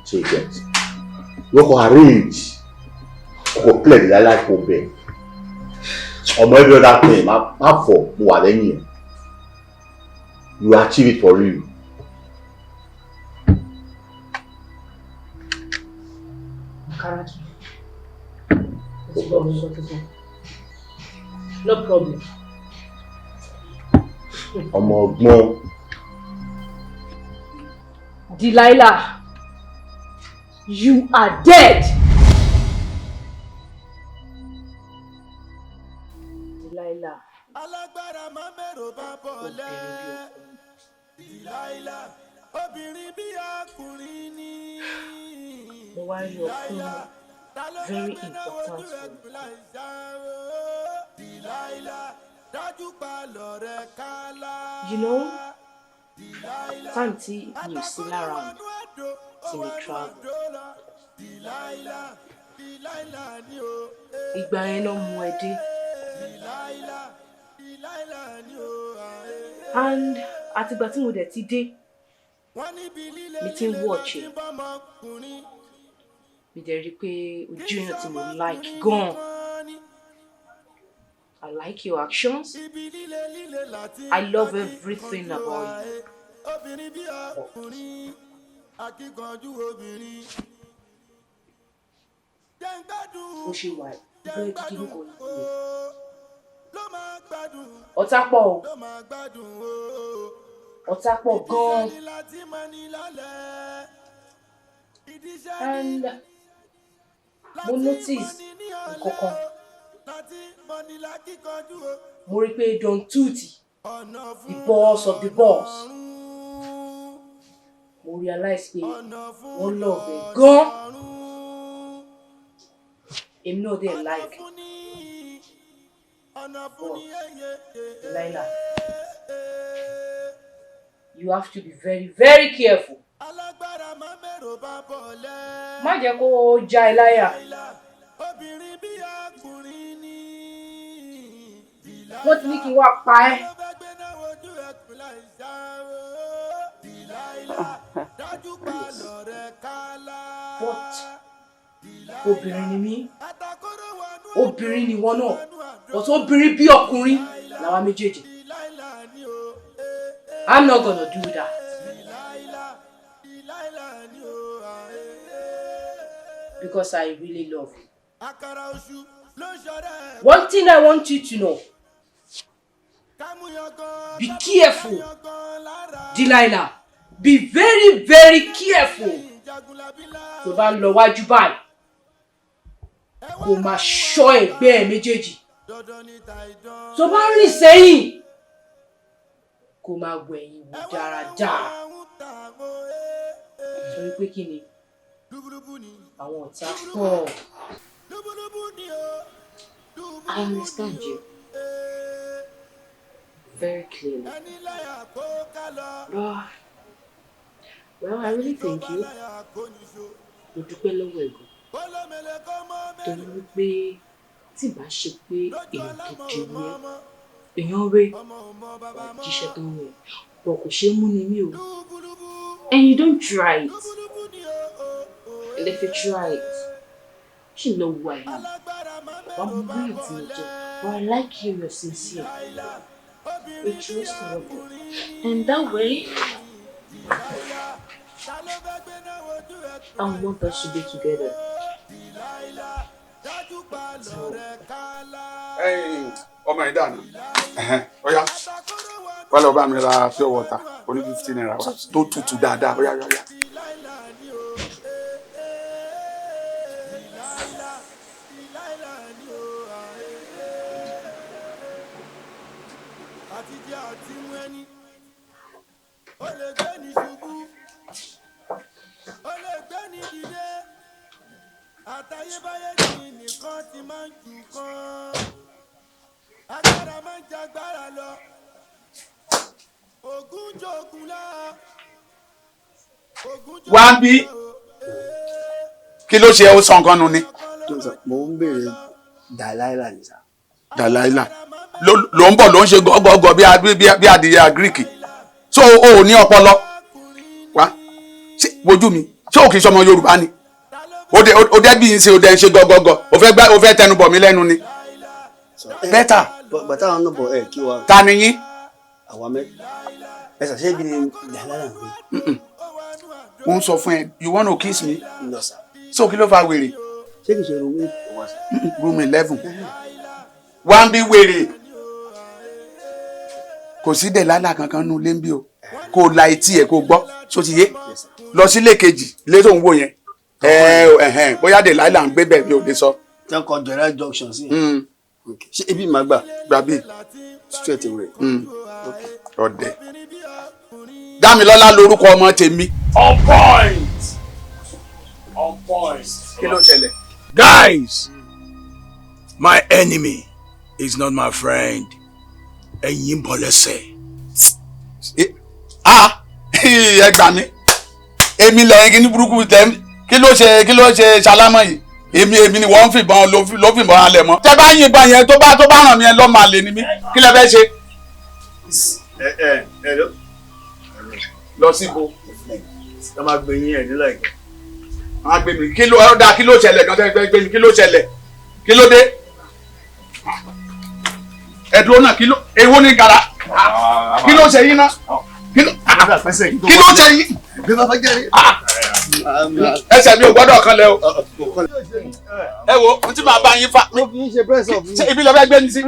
Ṣé you get? Wọ́n kọ́ arrange. Kò clear Delilah kò bẹ̀. Ọmọ, every other thing má fọ̀, mo wà lẹ́yìn ẹ̀. You achieve it for real. Karatu. Mo ti gbọ́ nǹkan tó sọ. No problem. Ọmọ ọgbọ́n. Delilah, you are dead. Delilah. Alágbára máa mẹ́rò bá bọ̀ lẹ́. Delilah, obìnrin bí ọkùnrin ni. Mo wá rí ọkùnrin very important for me. Delilah, dájú pa lọ̀rẹ́ kálá. Time tí mi ò sí lára mi, tí mi travel. Ìgbà yẹn náà mú ẹ dé. And àtìgbà tí mo dẹ̀ ti dé, mi ti ń watch ẹ̀. Mi dẹ̀ rí i pé ojú èèyàn tí mo like gan. I like your actions. I love everything about you. Obìnrin bí ọkùnrin, akíkanjú obìnrin. Bó ṣe wà bẹ́ẹ̀ kíkiri kan yìí. Ọ̀tá pọ̀ o. Ọ̀tá pọ̀ gan-an. And mo notice nǹkan kan. Mo rí pé Don Tutti, the boss of the boss, mo realize pé wọ́n love ẹ̀ gan. Èmi náà dẹ̀ like. But Delilah, you have to be very very careful. Má jẹ́ kó já ẹ láyà. Wọ́n ti ní kí n wá pa ẹ́. But obìnrin ni mí, obìnrin ni wọ́n náà, but obìnrin bí ọkùnrin làwa méjèèjì. I'm not gonna do that. Because I really love you. One thing I want you to know. Be careful, Delilah. Be very, very careful. Tó bá ń lọ wájú báyìí, kó máa ṣọ́ ẹ̀gbẹ́ ẹ̀ méjèèjì. Tó bá ń rìn sẹ́yìn, kó máa wẹ̀yìn wò dáradára. Torí pé kí ni? Àwọn ọ̀tá pọ̀. I understand you very clearly. But, well, I really thank you. Mo dúpẹ́ lọ́wọ́ ẹ̀ gan. Torí wípé tí ìbá ṣe pé èèyàn gidi ni ẹ́, èèyàn rẹ̀ jíṣẹ́ tó ń rẹ̀, bọ̀ kò ṣeé mú ni mí o. And you don't try it. And if you try it, you know who I am. But I'm really jẹ́. But I like you, you're sincere. You're trustworthy. And that way, I want us to be together. So, Ọmọ yìí dànù. Ọ̀yá, wọ́n lọ bá mi ra pure water oní ₦50 wa tó tutù dáadáa. Ọ̀yá, ọ̀yá, ọ̀yá. Àtayébáyé ni nìkan ti máa ń jù kan. Agbára máa ń jagbára lọ. Ògún jogun lọ. Wá ń bí, kí ló ṣe? Ó sọ nǹkan nu ni. Mo ń béèrè Dàláìlà ni sà. Dàláìlà ló ń bọ̀, ló ń ṣe gọ́gọ́gọ́ bí adìyẹ Greek. So o ò ní ọpọlọ wá. Ṣé wojú mi? Ṣé o kì í ṣọmọ Yorùbá ni? O dẹ́ bí n ṣe, o dẹ́ ń ṣe gọ́gọ́gọ́, o fẹ́ gbá, o fẹ́ tẹnu bọ̀ mí lẹ́nu ni. Bẹ́tà. Bàtà àwọn náà bọ̀ ẹ̀ kí wa. Ta ni yín? Àwa mẹ́. Ẹ sà, ṣé ibi ni Dàláìlà ń gbé? Mo ń sọ fún ẹ, you wanna kiss me? No sir. So kí ló fa wèrè? Ṣé kìí ṣe room 8 wá sà? Room 11. Wá ń bí wèrè. Kò sí dẹ̀lálà kankan nínú ilé ń bí o. Kò la etí ẹ̀ kó gbọ́, ṣó ti yé? Lọ sílé kejì, ilé tó ń wò yẹn. Ẹ ẹ̀hẹ̀n, bóyá dẹ̀lálà ń gbé bẹ̀, mi ò lè sọ. Tí wọ́n kọ Jọ̀rẹ́ junction sí. Ṣé ibi màá gbà? Gbà bí. Straight away. Ọ̀dẹ̀. Dámilọ́lá lorúkọ ọmọ tèmi. On point. On point. Kí ló ṣẹlẹ̀? Guys, my enemy is not my friend. Ẹ̀yin bọ̀ lẹ́sẹ̀. Ah, ẹ gbà mí. Èmi lẹ́yìn kí ní burúkú tẹ́, kí ló ṣe, kí ló ṣe ṣalámọ̀ yìí? Èmi ni wọ́n ń fìbọn ló fìbọn halẹ̀ mọ́. Tẹ́ bá yìnbọn yẹn, tó bá ràn mí ẹ lọ́mọ àlè ni mí. Kí lẹ fẹ́ ṣe? Ẹ ẹ ẹ ló. Lọ síbo. Ẹ máa gbé yín ẹ̀ nílẹ̀ ìgbà. Wọ́n á gbé mi. Kí ló ọ̀dà, kí ló ṣẹlẹ̀ gan tẹ́ fẹ́ gbé mi? Kí ló ṣẹlẹ̀? Kí ló dé? Ẹ̀dùn náà, kí ló, èwo ní gara? Kí ló ṣe yín náà? Kí ló ṣe yín? Ẹsẹ̀ mi ò gbọ́dọ̀ kan lẹ o. Ẹ wo n tí màá bá yín fa. Ṣé ibi lọ fẹ́ gbé mi sí?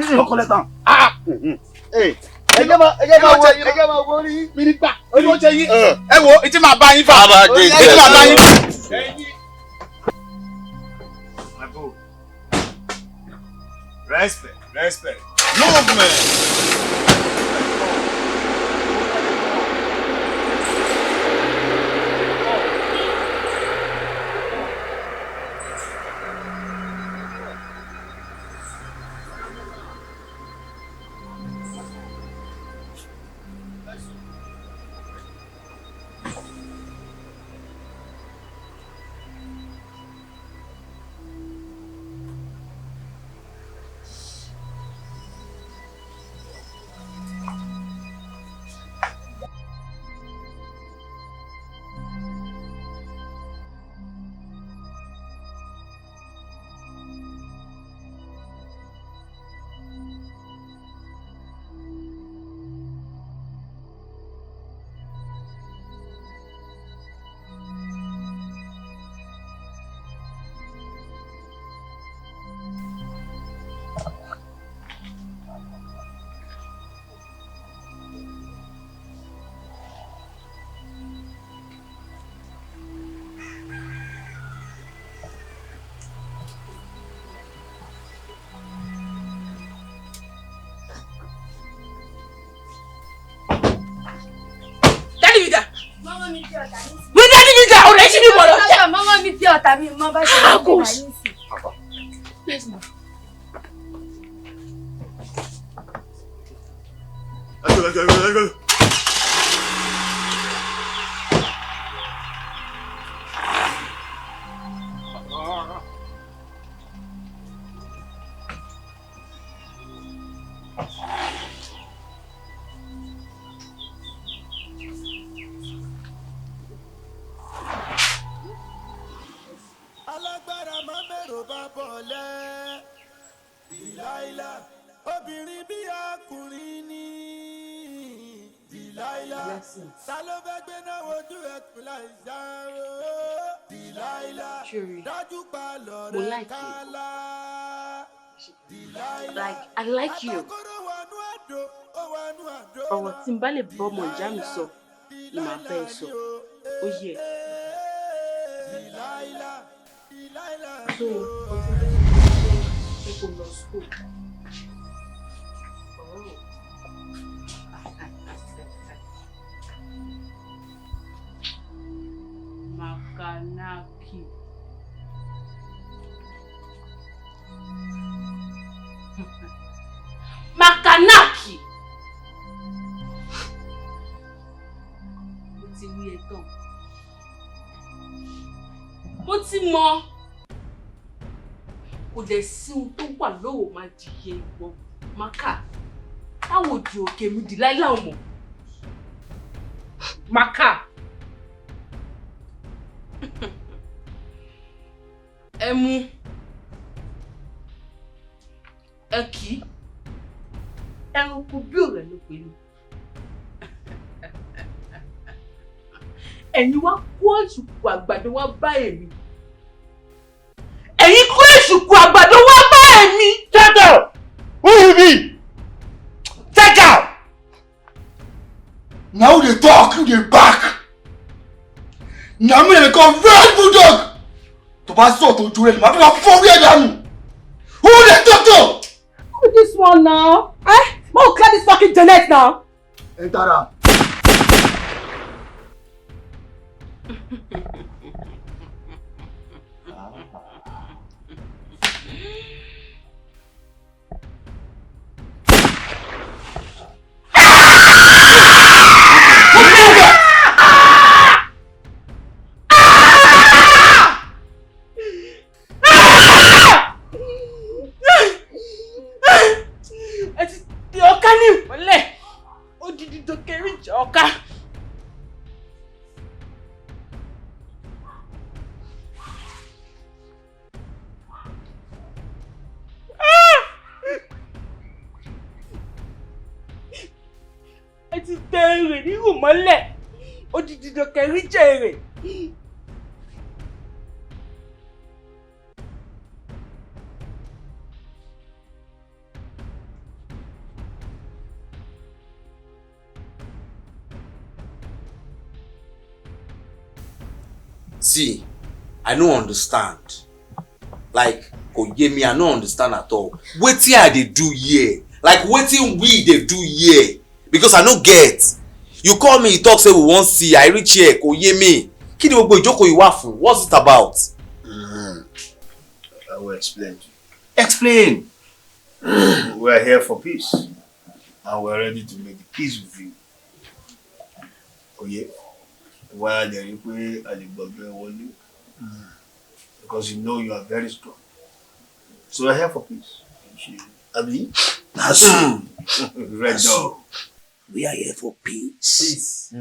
Ẹ jẹ́ máa wo, ẹ jẹ́ máa wo orí mi nígbà. Kí ló ṣe yín? Ẹ wo n tí màá bá yín fa. N tí màá bá yín fa. My boo. Respect, respect. Movement. Daddy mi dà. Wí daddy mi dà, ọ̀rẹ́ ṣì mi wọ̀ lọ. Mọ́mọ́ mi tí ọ̀tá mi mọ́ bá ṣe Ah, ń kò gbé sí. báyìí sí. Let's go, let's go, let's go. Alágbára máa mẹ́rò bá bọ̀ lẹ́. Dìláìlà, obìnrin bí ọkùnrin ní. Dìláìlà, ta ló fẹ́ gbé náà wojú ẹkùn láì ṣàrò? Dìláìlà, Ṣeré, dájú pa mo lọ́rẹ́ like you. kálá. Dìláìlà, Like, I like you. kóró wọnú àdó, ó wọnú àdó. Ọ̀rọ̀ tí n bá lè bọ́ ọmọ ìyá mi sọ ni màá bá ẹ sọ. Ó yẹ. Dìláìlà, dìláìlà. So, ẹ kò lọ school. Oh. you. Makanaki. Mo ti wí ẹ tán. Mo ti mọ. Kò dẹ̀ sí ohun tó wà lówó máa jìyẹ ìwọ Maka. Táwọn òdì òkè mi dì láíláì mọ̀. Maka. Ẹ mú. Ẹ kì í. Ẹranko bí ọ̀rẹ́ ló pè mí. Ẹ̀yin wá kó èsùkú àgbàdo wá bá èmi. Ẹ̀yin kó èsùkú àgbàdo wá bá èmi. Shut up! Who you be? Check out! Na who dey talk, who dey back? Na me dey call red bulldog! Tó bá sọ̀ tó ju rẹ̀ ni màá fi máa fọ́ orí ẹ̀ dànù. Who dey talk to? Who this one now? Eh? Mo clear this fucking Janet now. Enter am. Ẹ ti tẹ ọká ní ìmọ́lẹ̀, odidi dòkèrè jẹ ọká. Ẹ ti tẹ èrè nírù mọ́lẹ̀, odidi dòkèrè jẹ èrè. See, I no understand. Like, kò yé mi, I no understand at all. Wetin I dey do here? Like, wetin we dey do here? Because I no get. You call me, you talk say we wan see, I reach here, kò yé mi. Kí ni gbogbo ìjókòó yìí wà fún? What's it about? I will explain to you. Explain. We are here for peace, and we are ready to make peace with you. Oye, why are there pé a lè gbàgbé wọlé? Because you know you are very strong. So we are here for peace. Abi? Na so. Red Na so. dog. We are here for peace. Peace.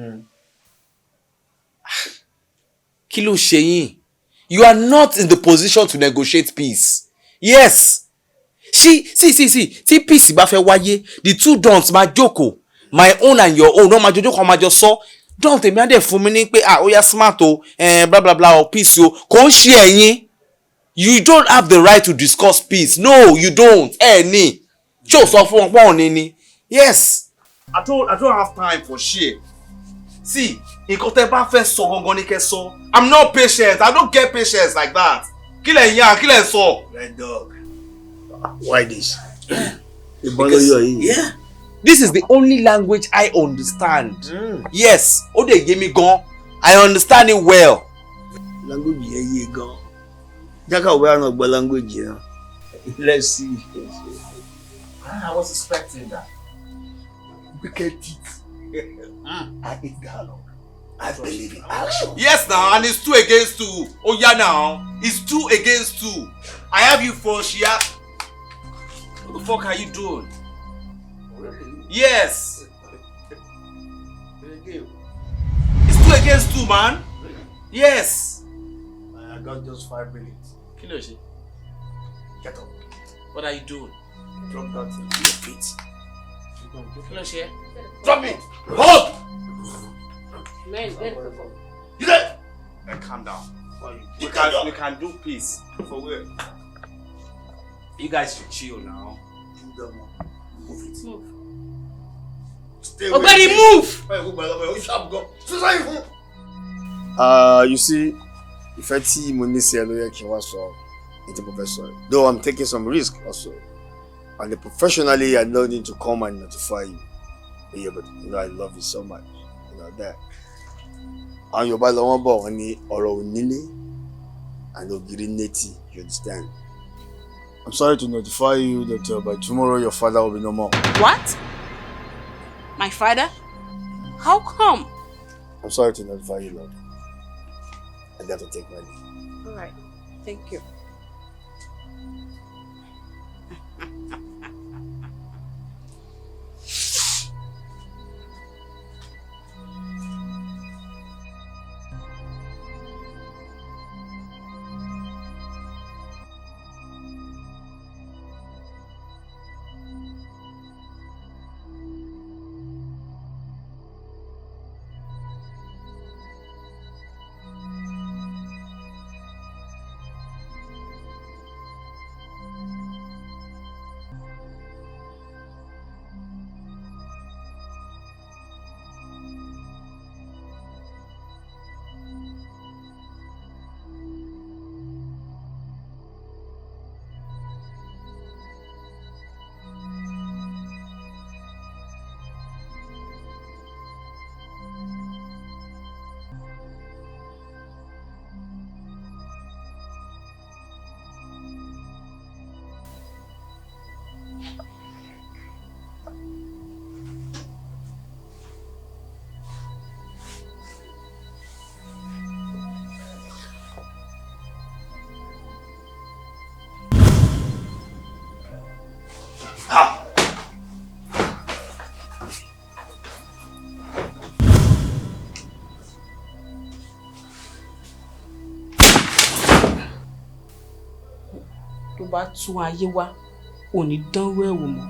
Kí ló ṣe yín? You are not in the position to negotiate peace. Yes. See, see, see, see. Tí peace bá fẹ́ wáyé, the two dons máa jókòó. My own and your own. Wọ́n máa jọ jókòó, wọ́n máa jọ sọ. Don tèmi á dẹ̀ fún mi ní pé ah ó yá smart o, bla bla bla o, peace o. Kò ń ṣe ẹ̀yin. You don't have the right to discuss peace. No, you don't. Ẹ ní. Ṣé o sọ fún wọn pọ́n ní ni? Yes. I don't have time for shit. See, nǹkan tẹ́ bá fẹ́ sọ gangan ni kẹ́ sọ. I'm not patient. I don't get patience like that. Kí lẹ̀ ń yá? Kí lẹ̀ ń sọ? Red dog. Why this? Ìbọn ló yọ yìí. Yeah. This is the only language I understand. Yes, ó dẹ̀ yé mi gan. I understand it well. Language yẹn yé gan. Jákà òwe àná gbọ́ language yẹn. Let's see. I was expecting that. Wicked teeth. I hate dialogue. I believe in action. Yes now, and it's 2 against 2. Oh yeah now, it's 2 against 2. I have you for Shia. What the fuck are you doing? Yes. It's 2 against 2, man. Yes. I got just 5 minutes. Kí ló ṣe? Get up. What are you doing? Drop that thing. Your feet. Kí ló ṣe? Drop it! Hold! Man, get the fuck. You there? Hey, calm down. We can do peace. For where? You guys should chill now. Move it. Move. Stay Ọ̀gbẹ́ni, move. You see, ìfẹ́ tí mo ní sí ẹ ló yẹ kí n wá sọ ní tí mo fẹ́ sọ. Though I'm taking some risk also. And professionally, I don't need to come and notify you. But yeah, but you know, I love you so much. You know that. Àwọn Yorùbá lọ wọ́n bọ̀ wọ́n ní ọ̀rọ̀ ò nílé And Ogiri Neti, you understand? I'm sorry to notify you that by tomorrow your father will be no more. What? My father? How come? I'm sorry to notify you, Lord. I got to take my leave. All right. Thank you. Tó bá tún ayé wá, ò ní dánrú ẹ̀ wò mọ́.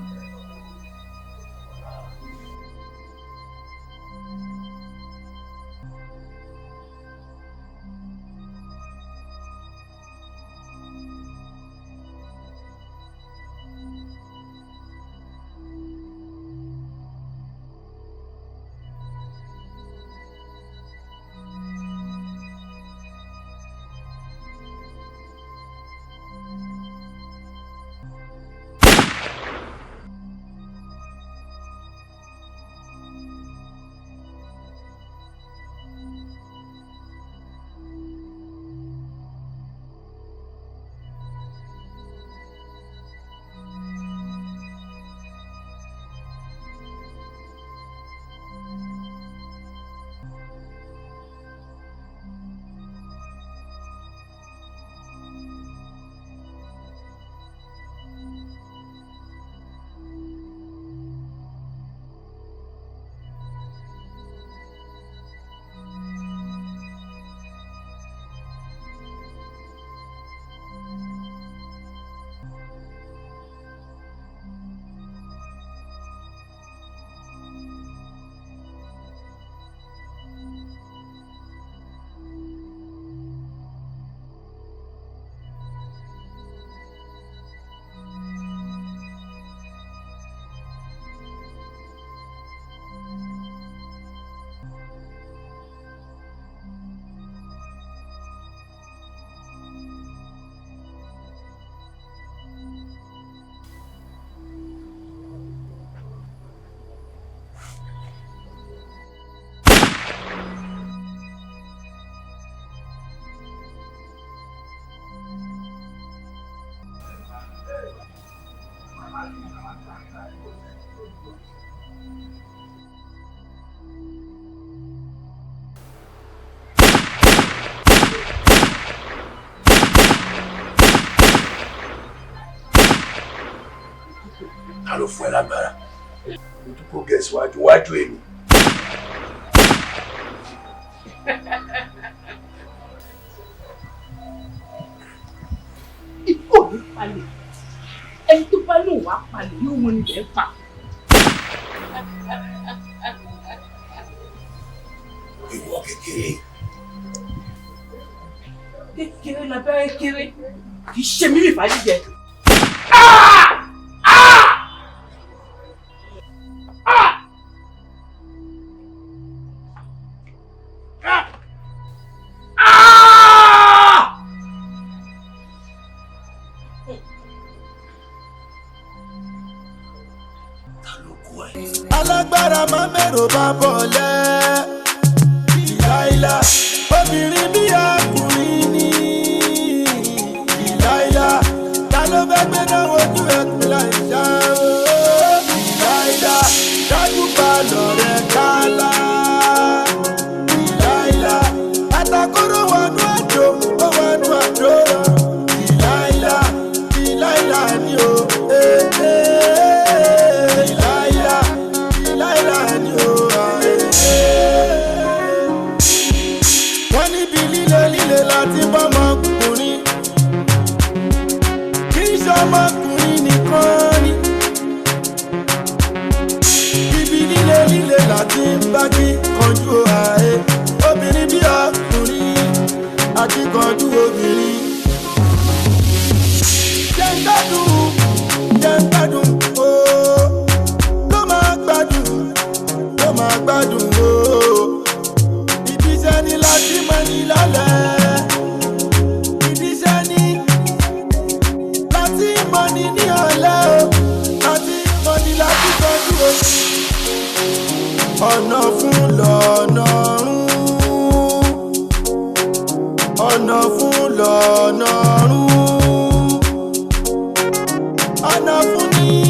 Ta ló fún ẹ lágbára? O tún kó gẹ̀ẹ́sì wájú wájú èmi. Ikú ò ní palẹ̀, ẹni tó bá lóun wá palẹ̀ yóò mọ níbẹ̀ pa. Ìwọ kékeré. Kékeré labẹ́rẹ́ kéré, kì í ṣe mímì fàájì. Alágbára máa mẹ́rò bá bọ̀ lẹ́. Dìláìlà obìnrin.